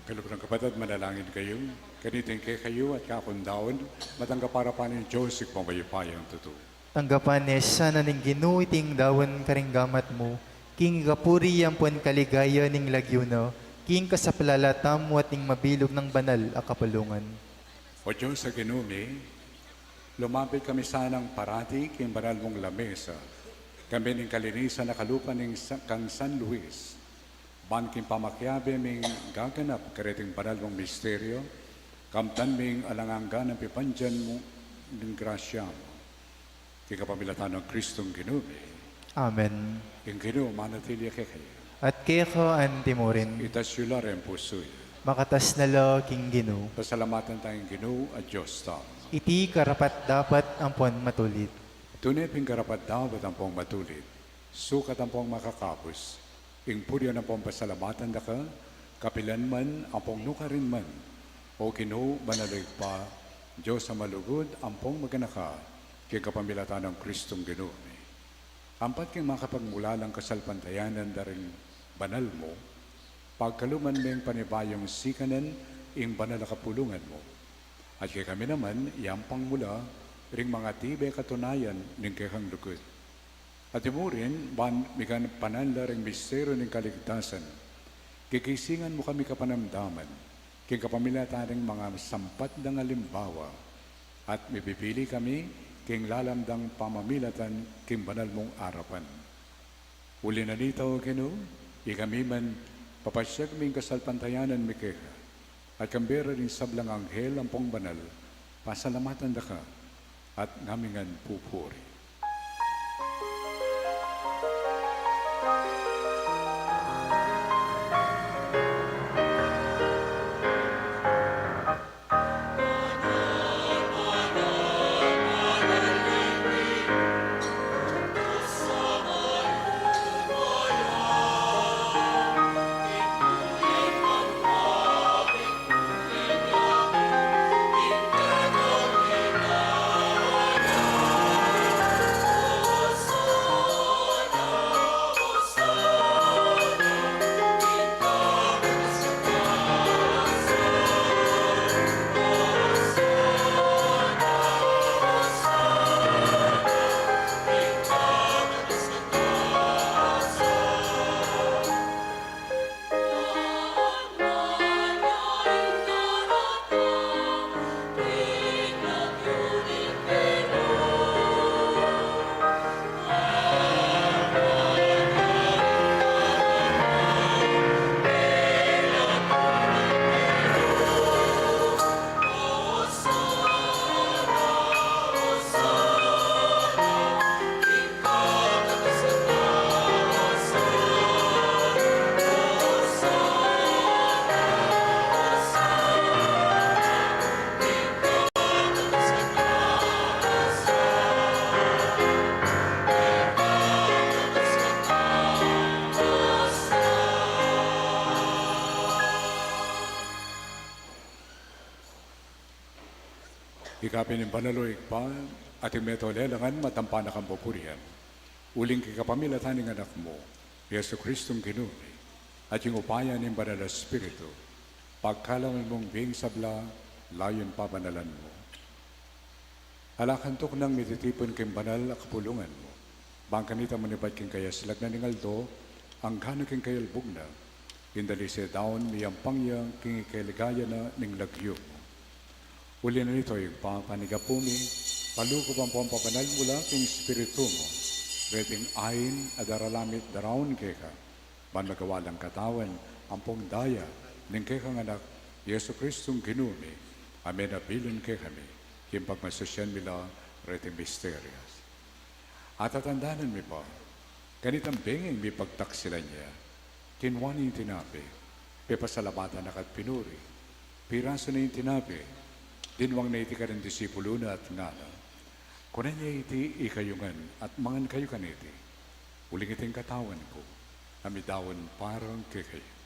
Kalub nang kapatad, manalangin kayu. Kaniting kekayu at kakundaun, matanggap para pa ning Dios, Ibpang mayupayang tutu. Tanggapan ne sana ning Ginu iting daun karing gamat mu, king ikapuri ampon kaligaya ning lagyu na, king kasaplalan tamu at ning mabilug nang banal a kapulungan. O Dios a Ginu mi, lumapit kami sanang parati king banal mung lamesa, kambe ning kalinisan a kalupa ning sa-, kang San Luis, ban king pamakiabe ming gaganap kareting banal mung misteryo, kamtan ming alang angga nang pipandian mu ning grasya mu. King kapamilatan nang Kristong Ginu mi. Amen. Ing Ginu manatili ya kekayu. At keka antimurin. Itas yu la ring pusu yu. Makatas na la king Ginu. Pasalamatan taya ing Ginu a Dios tamu. Iti karapat-dapat ampon matulid. Tune pin karapat-dapat ampon matulid, sukat ampon makakabus, ing purian ampon pasalamatan da ka, kapilan man ampon nukarin man, O Ginu, banal a Ibpa, Dios a malugud ampon maganaka, king kapamilatan nang Kristong Ginu mi. Ampat king makapagmulalang kasalpantayanan da ring banal mu, pagkaluban ming panibayung sikanan ing banal a kapulungan mu. At kekami naman, iyampang mu la ring mangatibe katunayan ning kekang lugud. At imurin, ban migampanan la ring misteryo ning kaligtasan, gigisingan mu kami kapanamdaman, king kapamilatan ning mangasampat dang alimbawa, at mipipili kami king lalam dang pamamilatan king banal mung arapan. Uli na nita, O Ginu, ikami man, papasyag ming kasalpantayanan mi keka, at kambe da ring sablang anghel ampong banal, pasalamatan da ka, at ngami ngan pupuri. Ika pin ing banal, O Ibpa, at ing metung a lelangan matampa na kang pupurian. Uling king kapamilatan ning Anak mu, Jesucristong Ginu mi, at king upaya ning Banal a Espiritu, pagkaluban mung bie ing sabla, layun pabanalan mu. Ala kang tuknang mititipun king banal a kapulungan mu, bang kanita manibat king kayaslag na ning aldo, anggana king kayalbug na, ing dalise daun miyampang ya king ikaligaya na ning lagyu mu. Uli na nita, O Ibpa, panyawad mu, paluguban ampong pabanal mu la king Espiritu mu reting ain a daralan mi at daraun keka, ban magawa lang katawan ampong daya ning kekang Anak, Jesucristong Ginu mi, a menabilun kekami king pagmasusyan mi la reting misteryos. At tatandanan mi pa, kanitang bengeng mipagtaksilan ya, kinua ne ing tinape, pepasalamatan na ka at pinuri, pirasu ne ing tinape, dinwang ne iti karing disipulu na at ngana: Kunan ye iti ikayu ngan at mangan kayu kaniti, uling iti ing katawan ku, a midaun para kekayu.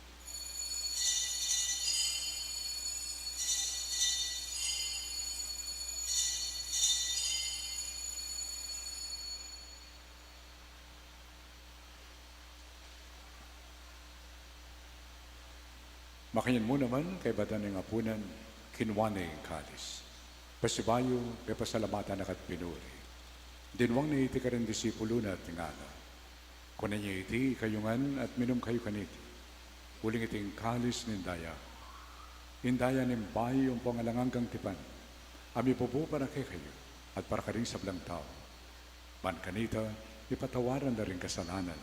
Makanyan mu naman, kaybat da ning apunan, kinua ne ing kalis. Pasibayu, pepasalamatan na ka't pinuri. Dinwang ne iti karing disipulu na at ngana: Kunan ye iti ikayu ngan at minum kayu kaniti. Uling iti ing kalis ning daya ku. Ing daya ning bayu ampong alang anggang tipan, a mibubu para kekayu at para karing sablang tau. Ban kanita, ipatawaran da ring kasalanan.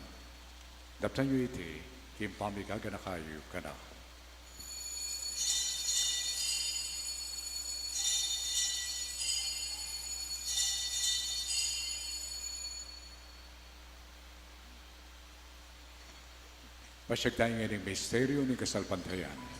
Daptan yu iti king pamiganaka yu kanaku. Pasyag tamu ngening misteryu ning kasalpantayanan.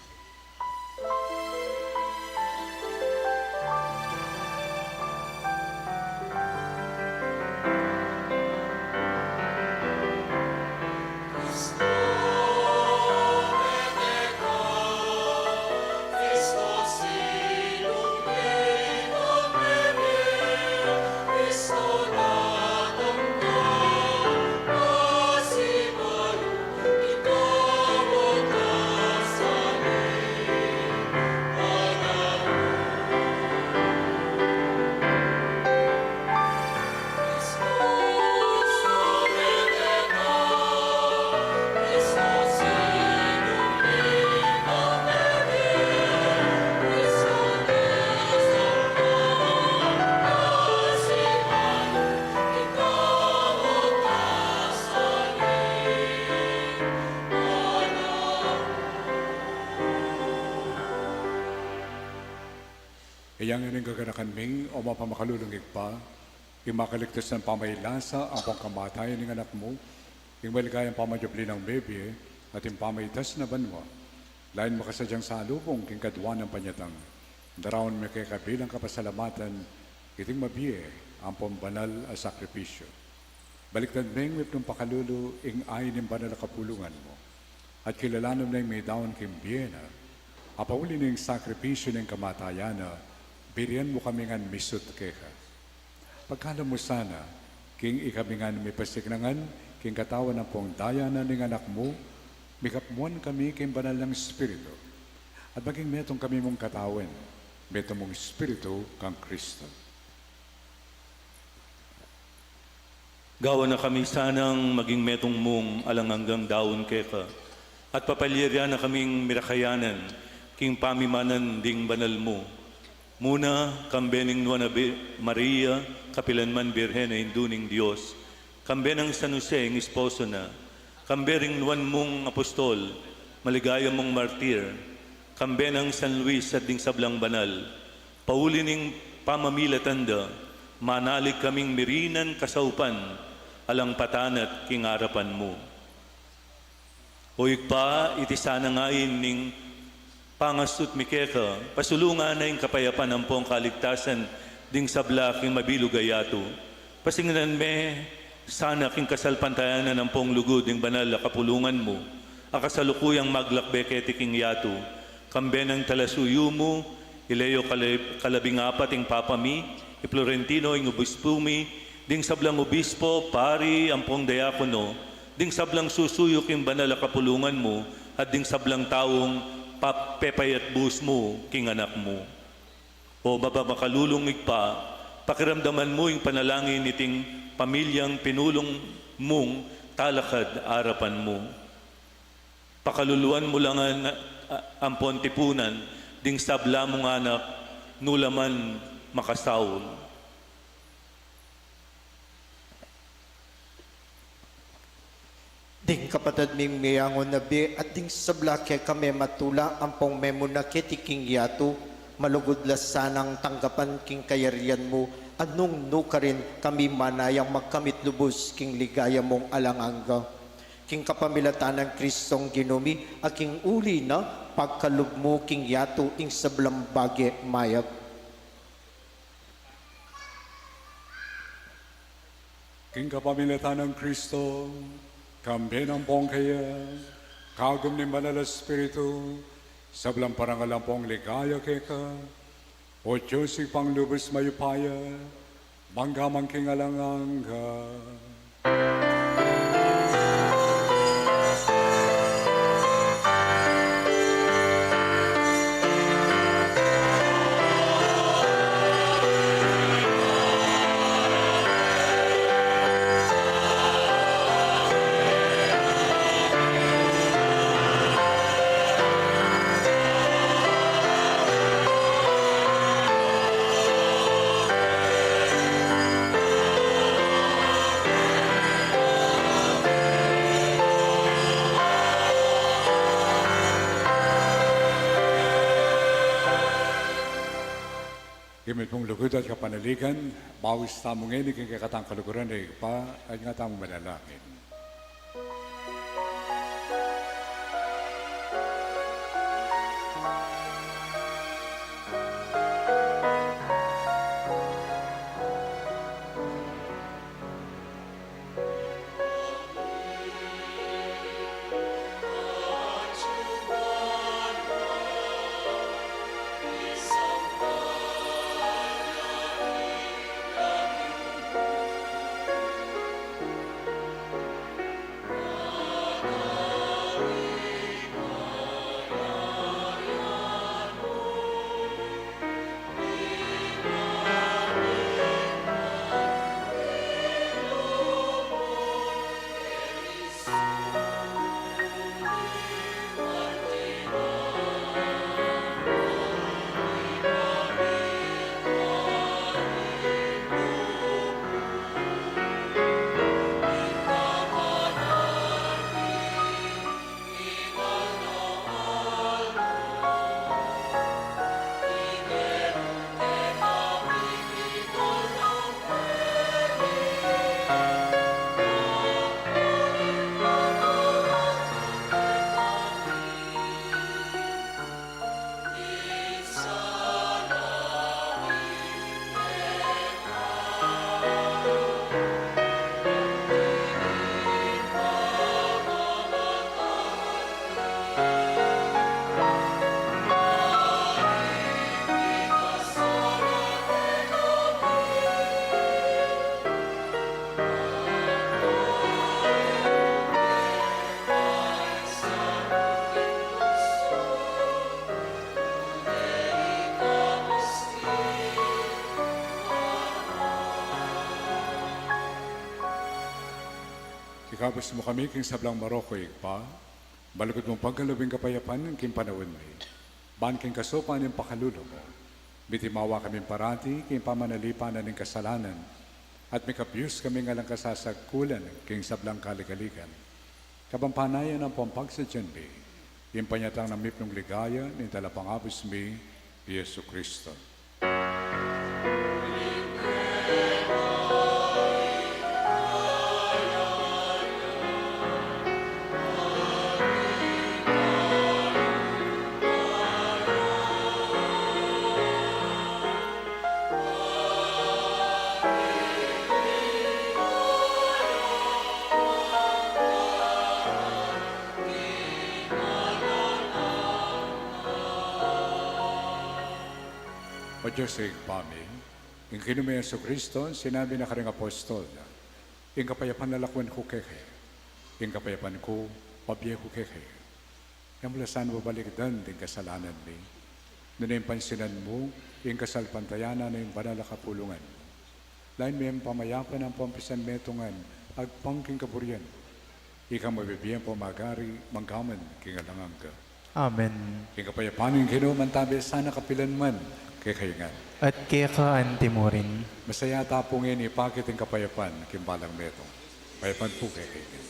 Iya ngening gaganakan mi, o mapamakalulung Ibpa, ing makaligtas nang pamailasa ampong kamatayan ning Anak mu, ing maligayang pamanyubli nang mebie, at ing pamaitas na banua, lalu makasadyang salubung king kaduanan panyatang, daraun mi keka bilang kapasalamatan iting mabie ampong banal a sakripisyu. Baliktad meng mipnung pakalulu ing ain ning banal a kapulungan mu, at kilalanan meng midaun king bie na, a pauli ning sakripisyu ning kamatayan na, birian mu kami ngan misut keka. Pagkalam mu sana, king ikami ngan mipasiknangan king katawan ampong daya na ning Anak mu, mikapmuan kami king banal nang Espiritu, at maging metung kami mung katawan, metung mung Espiritu kang Kristo. Gawan na kami sanang maging metung mung alang anggang daun keka, at papalyarian na kaming mirakayanan king pamimanan ding banal mu. Muna, kambe ning Nuan a Bi-, Maria, kapilan man Birhen a Indu ning Dios, kambe nang San Jose, ing esposo na, kambe ring nuan mung apostol, maligaya mung martir, kambe nang San Luis at ding sablang banal, pauli ning pamamilatan da, manalig kaming mirinan kasaupan, alang patanat king arapan mu. O Ibpa, iti sana ing ain ning pangasut mi keka, pasulungan na ing kapayapan ampong kaligtasan ding sabla king mabilug a yatu. Pasingnan me sana king kasalpantayanan ampong lugud ing banal a kapulungan mu, a kasalukuyang maglakbe keti king yatu, kambe nang talasuyu mu, i Leo kala-, kalabing apat ing Papa mi, i Florentino ing obispu mi, ding sablang obispo, pari, ampong diakono, ding sablang susuyu king banal a kapulungan mu, at ding sablang taung pa-, pepayatbus mu king Anak mu. O mapamakalulung Ibpa, pakiramdaman mu ing panalangin niting pamilyang pinulung mung talakad arapan mu. Pakaluluan mu la ngan, a, ampon tipunan ding sabla mung anak, nu la man makasaul. Ding kapatad ming meangun a bie at ding sabla kekami matula ampong memuna keti king yatu, malugud la sanang tanggapan king kayarian mu, at nung nukarin kami manayang magkamit lubus king ligaya mung alang angga. King kapamilatan nang Kristong Ginu mi, a king uli na, pagkalub mu king yatu ing sablang bage mayap. King kapamilatan nang Kristo, kambe na ampong kaya, kagum ning Banal a Espiritu, sablang parangal ampong ligaya keka, O Dios, Ibpang lubus mayupaya, mangga man king alang angga. King mitmung lugud at kapanaligan, bawas tamu ngeni king kekatang kaluguran a Ibpa, at nga tamu manalangin. Ikabus mu kami king sablang marok, O Ibpa, ing lugud mung pagkalub ing kapayapan king panaun mi. Ban king kasaupan ning pakalulu mu, mitimawa kami parati king pamanalipanan ning kasalanan, at mikabus kami king alang kasasagkulan king sablang kaligaligan. Kabang panayan ampong pagsadyan mi ing panyatang na mitmung ligaya ning Talapangabus mi, Jesucristo. O Dios, Ibpa mi, king Ginu ming Jesucristo, sinabi na karing apostol na, ing kapayapan lalakwan ku kekayu, ing kapayapan ku, pabie ku kekayu. E mu la sana babalikdan ding kasalanan mi, nune pansinan mu ing kasalpantayanan ning banal a kapulungan mu. Lain me ing pamayapan ampong pisanmetungan agpang king kaburian mu. Ika ing mabibie ampong magari manggaman king alang angga. Amen. Ing kapayapan ning Ginu mantabe sana kapilan man kekayu ngan. At keka anti mu rin. Masaya tamu pu ngeni ipakit ing kapayapan king balang metung. Mayapan pu kekayu ngan.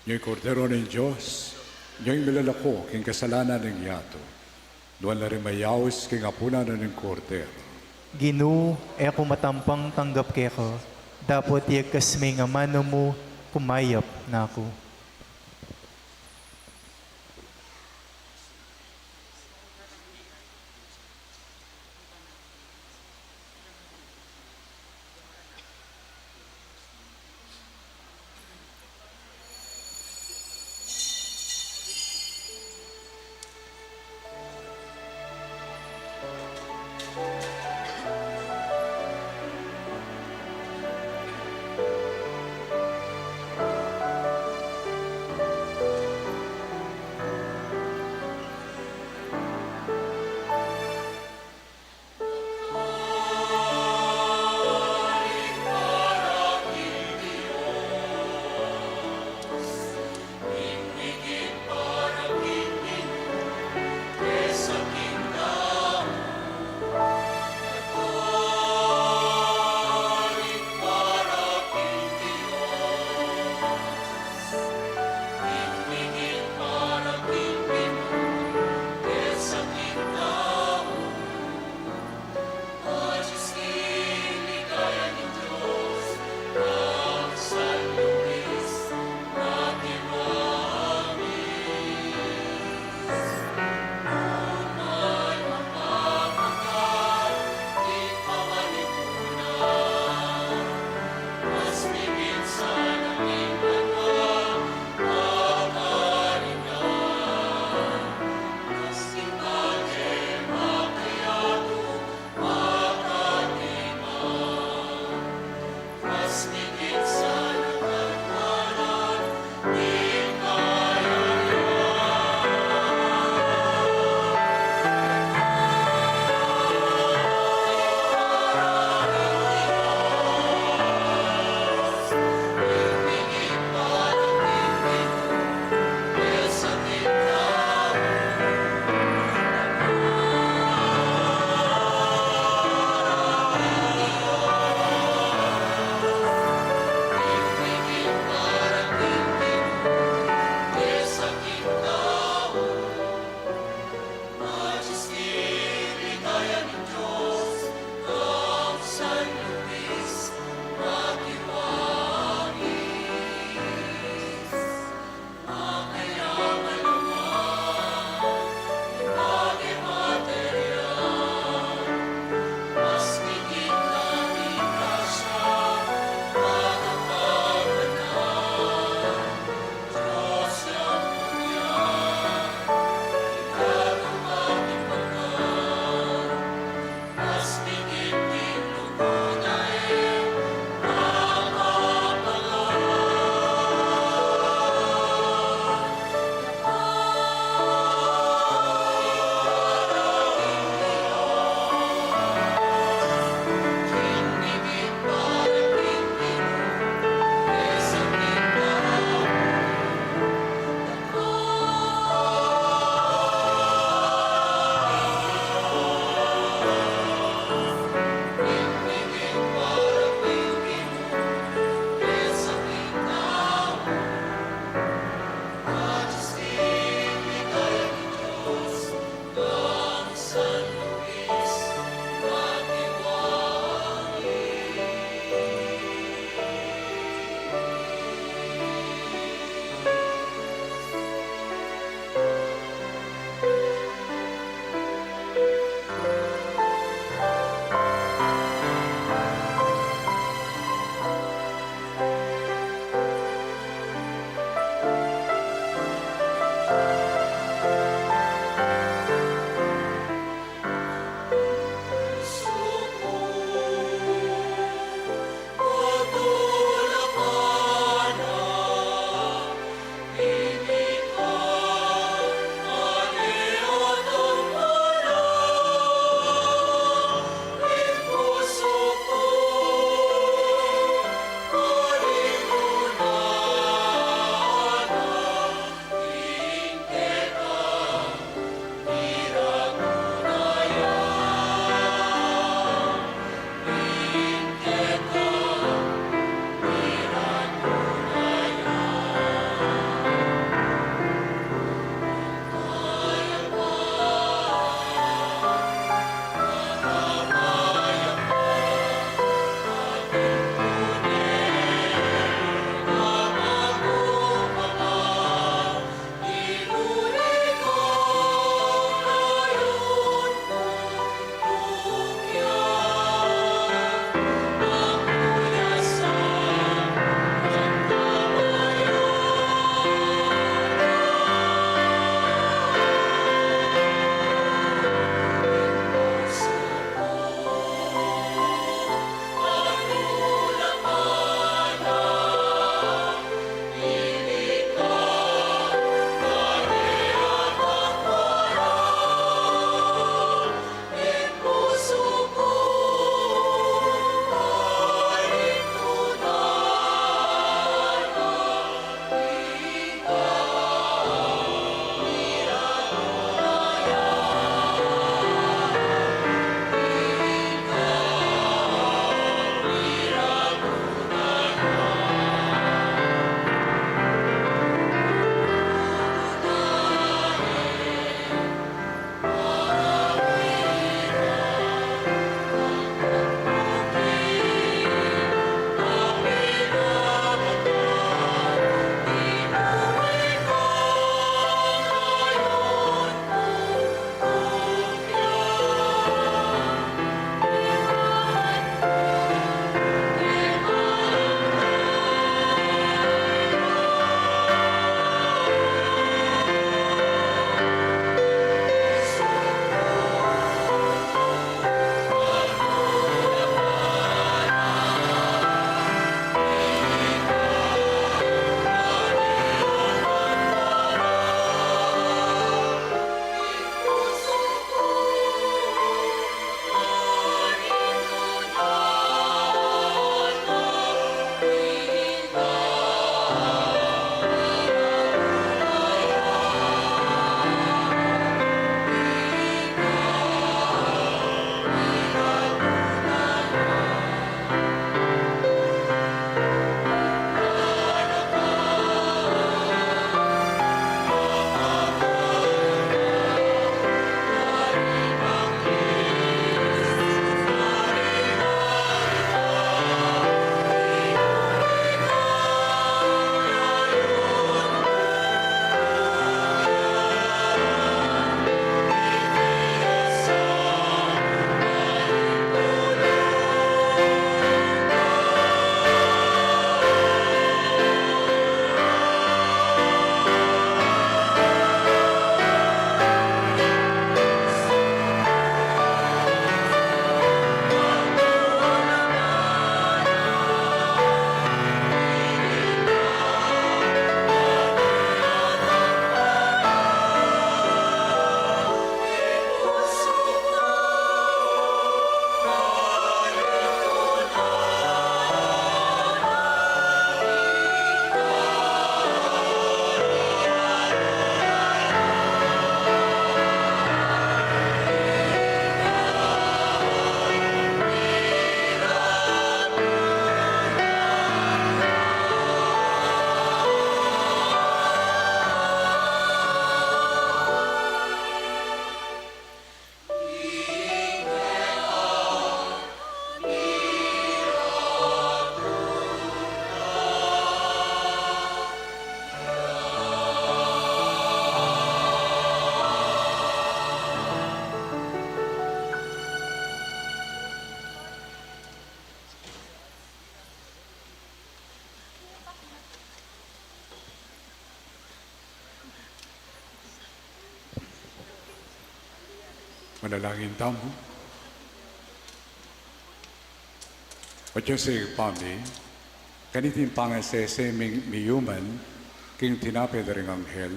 Ing Kordero ning Dios, ing milalako king kasalanan ning yatu. Nuan la ring mayaus king apunan ning Kordero. Ginu, e ku matampang tanggap keka, dapot yagkas me ing amanu mu, kumayap na ku. Manalangin tamu. O Dios, Ibpa mi, kaniting pangasese ming miyuman king tinape da ring anghel,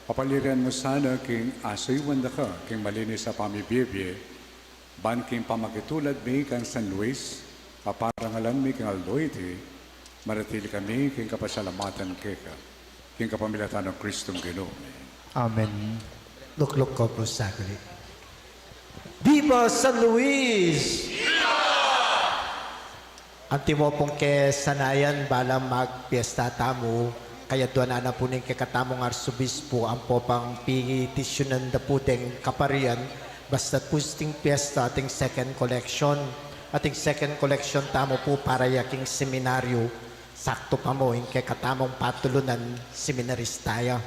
papaliran mu sana king asuyuan da ka king malinis a pamibie-bie, ban king pamakitulad mi kang San Luis, a parangalan mi king aldo iti, manatili kami king kapasalamatan keka, king kapamilatan nang Kristong Ginu mi. Amen. Lukluk ko pu saglit. Viva San Luis! Antimo pung kesanayan, bala magpiesta tamu, kaya dua na na pu ning kekatamung arsobispo ampo pang pitisyunan da pu deng kaparian, basta pu sting piesta ating second collection, ating second collection tamu pu para ya king seminaryo, sakto pa mu ing kekatamung patulunan seminarista ya.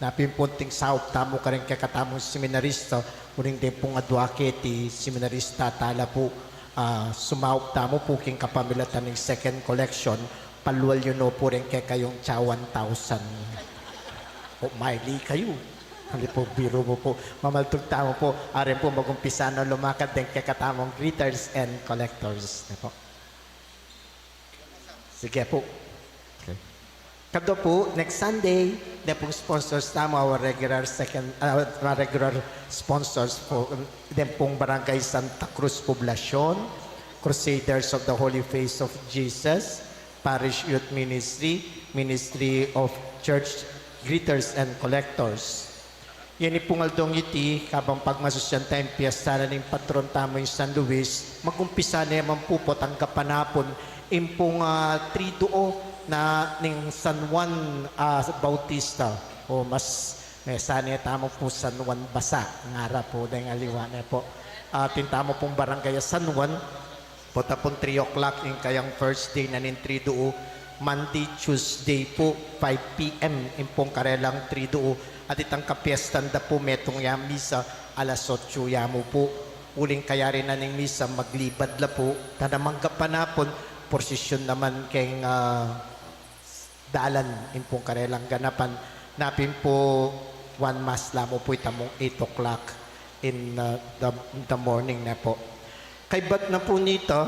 Napin pu ing saup tamu karing kekatamung seminarista, uling deng pung adua keti seminarista tala pu, ah, sumaup tamu pu king kapamilatan ning second collection, palual yu no pu ring kekayung tsa one thousand. O, maili kayu. Hali pu, biru mu pu. Mamaltug tamu pu, arin pu magumpisa na lumakad deng kekatamung greeters and collectors. Ne pu. Sige pu. Okay. Kadua pu, next Sunday, deng pung sponsors tamu, our regular second, uh, our regular sponsors pu, deng pung Barangay Santa Cruz Poblacion, Crusaders of the Holy Face of Jesus, Parish Youth Ministry, Ministry of Church Greeters and Collectors. Ngeni pung aldong iti, kabang pagmasusyan taya ing piesta na ning patron tamu ing San Luis, magumpisa ne man pu potang gapanapun, ing pung, ah, triduo na ning San Juan, ah, Bautista. O mas, mesa ne tamu pu San Juan Basa, ngara pu deng aliwa ne pu. Atin tamu pung barangay a San Juan, Pota pung three o'clock ing kayang first day na ning triduo, Monday, Tuesday pu, five P M ing pung karelang triduo, at itang kapiestan da pu metung ya misa, alas otso ya mu pu. Uling kayari na ning misa, maglibad la pu, tana mangga panapun, porsisyun naman keng, ah, dalan ing pung karelang ganapan, napin pu one mass la mu pu itamung eight o'clock in, uh, the, the morning ne pu. Kaybat na pu nita,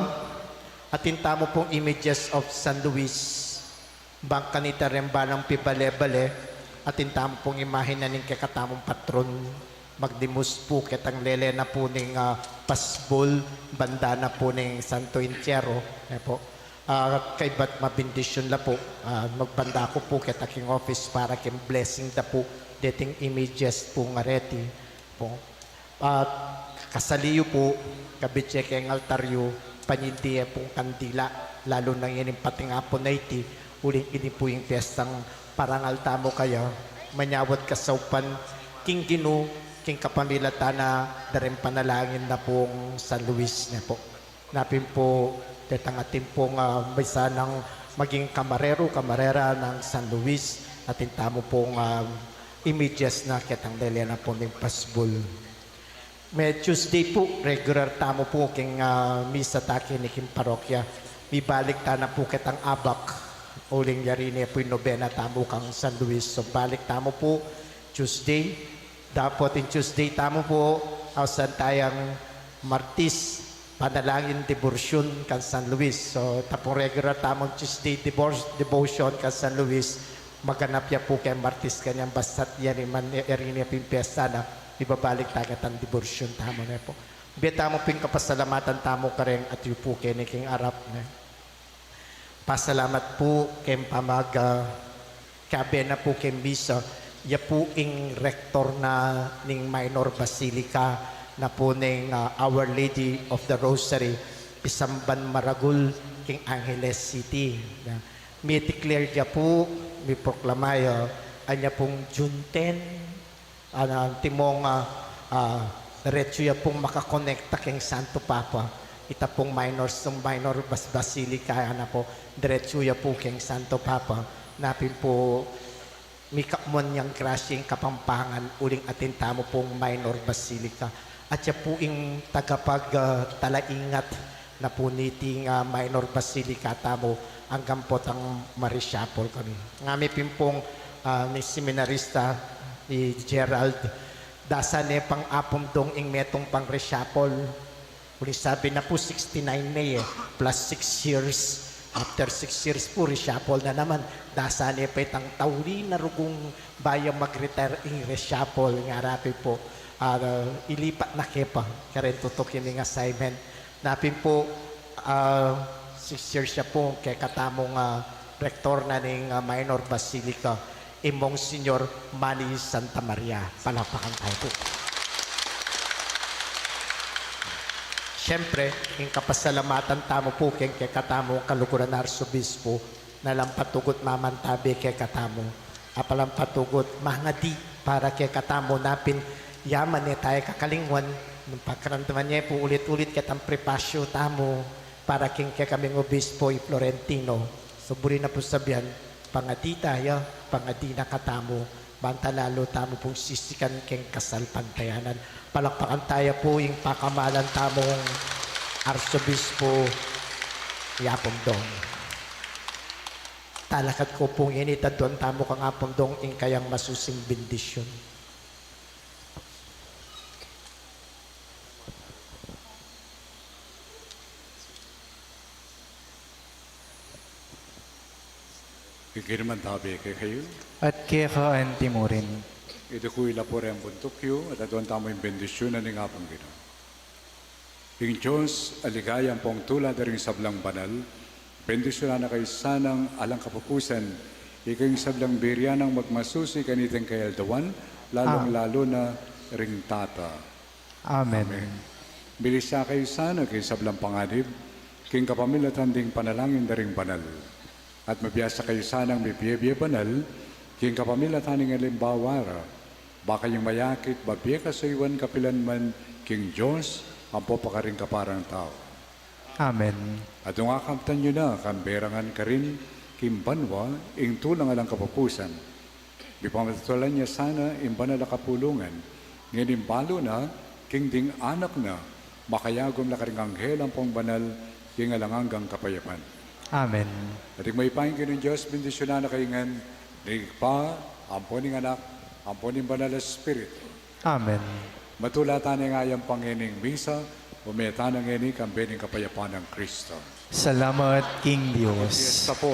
atin tamu pung images of San Luis, bang kanita reng balang pibale-bale, atin tamu pung imahen na ning kekatamung patron, magdimus pu ketang lele na pu ning, ah, pasbul, banda na pu ning Santo Entierro, ne pu. Ah, kaybat mabindisyun la pu, ah, magbanda ku pu keta king office para king blessing da pu, deting images pu ngareti pu. At kasali yu pu, kabit ye keng altar yu, panyindi ye pung kandila, lalu na ngening patingapun a iti, uling ini pu ing piestang parangal tamu kaya, manyawad kasaupan, king Ginu, king kapamilatan na da ring panalangin na pung San Luis ne pu. Napin pu, detang atin pung, ah, misa nang maging kamarero, kamarera nang San Luis, atin tamu pung, ah, images na ketang lele na pu ning pasbul. Me Tuesday pu, regular tamu pu king, ah, misa ta keni king parokya. Mibalik ta na pu ketang abak. Uling yari ne pu ing nobena tamu kang San Luis. So, balik tamu pu Tuesday. Dapot ing Tuesday tamu pu, ausan tayang Martis, panalangin debosyun kang San Luis. So, ita pung regular tamung Tuesday debor-, devotion kang San Luis, maganap ya pu keng Martis kanyan, basta't yari man, yari ne pin piesta na, ibabalik ta ketang debosyun tamu ne pu. Bie tamu pin kapasalamatan tamu kareng atiu pu keni king arap ne. Pasalamat pu keng pamag, ah, kabe na pu keng misa, ya pu ing rector na ning minor basilica na pu ning, ah, Our Lady of the Rosary, pisamban maragul king Angeles City. Na, mi-declare ya pu, miproklama ya, anya pung June ten, Ana, antimong, ah, ah, diretsu ya pung makakonekta keng Santo Papa. Ita pung minor, minor bas-, basilica, ana pu, diretsu ya pu keng Santo Papa. Napin pu, mika-, muan yang grasya ing Kapampangan, uling atin tamu pung minor basilica. At ya pu ing tagapag, ah, talaingat na pu niting, ah, minor basilica tamu, anggang potang ma-reshuffle kami. Ngami pin pung, ah, ning seminarista, i Gerald, Dasan ne pang Apung Dong ing metung pang reshuffle. Uli sabi na pu, sixty-nine ne e, plus six years. After six years pu, reshuffle na naman. Dasan ne pa itang tauli na rugung bayu mag-retire ing reshuffle. Ngara pi pu, ah, ilipat na ke pa, kareng tutukin ing assignment. Na pin pu, ah, six years ya pu ing kekatamung, ah, rektor na ning, ah, Minor Basilica, i Monsignor Manny Santa Maria. Palakpakan tamu pu. Siyempre, ing kapasalamatan tamu pu keng kekatamung kaluguran a Arsobispo, na alang patugut mamantabe kekatamu, a alang patugut mangadi para kekatamu. Na pin, yaman ne taya kakalingwan nung pakaramdaman ye pu ulit-ulit ketang prepasyu tamu para keng kekaming obispo i Florentino. So, buri na pu sabian, pangadi taya, pangadi na katamu, banta lalu tamu pung sisikan keng kasalpantayanan. Palakpakan taya pu ing pakamalan tamung Arsobispo i Apung Dong. Talakad ku pu ngeni, at aduan tamu kang Apung Dong ing kayang masusing bendisyun. Ing Ginu mantabe kekayu. At keka anti mu rin. Idukul yu la pu reng buntuk yu, at aduan tamu ing bendisyun na ning Apung Ginu. Ing Dios a ligaya ampong tula da ring sablang banal, bendisyunan na kayu sanang alang kapupusan, ika ing sablang biri nang magmasusi kaniting kayaldawan, lalung-lalu na ring tata. Amen. Amen. Milis ya kayu sana king sablang panganib, king kapamilatan ding panalangin da ring banal. At mabiasa kayu sanang mibie-bie banal, king kapamilatan ning alimbawa ra, ba kayung mayakit, babie kasuyuan kapilan man king Dios, ampo pa karing kaparang tau. Amen. At nung akamtan yu na, kambe ra ngan karin king banua ing tulang alang kapupusan, mipamatutulan ya sana ing banal a kapulungan, ngening balu na, king ding anak na, makayagum la karing anghel ampong banal, king alang anggang kapayapan. Amen. At ing mayupaya ning Dios, bendisyunan na kayu ngan ning Ibpa, ampo ning Anak, ampo ning Banal a Espiritu. Amen. Matula tana ing ayam pa ngening misa, ume tana ngeni kambe ning kapayapan nang Kristo. Salamat king Dios. Fiesta pu.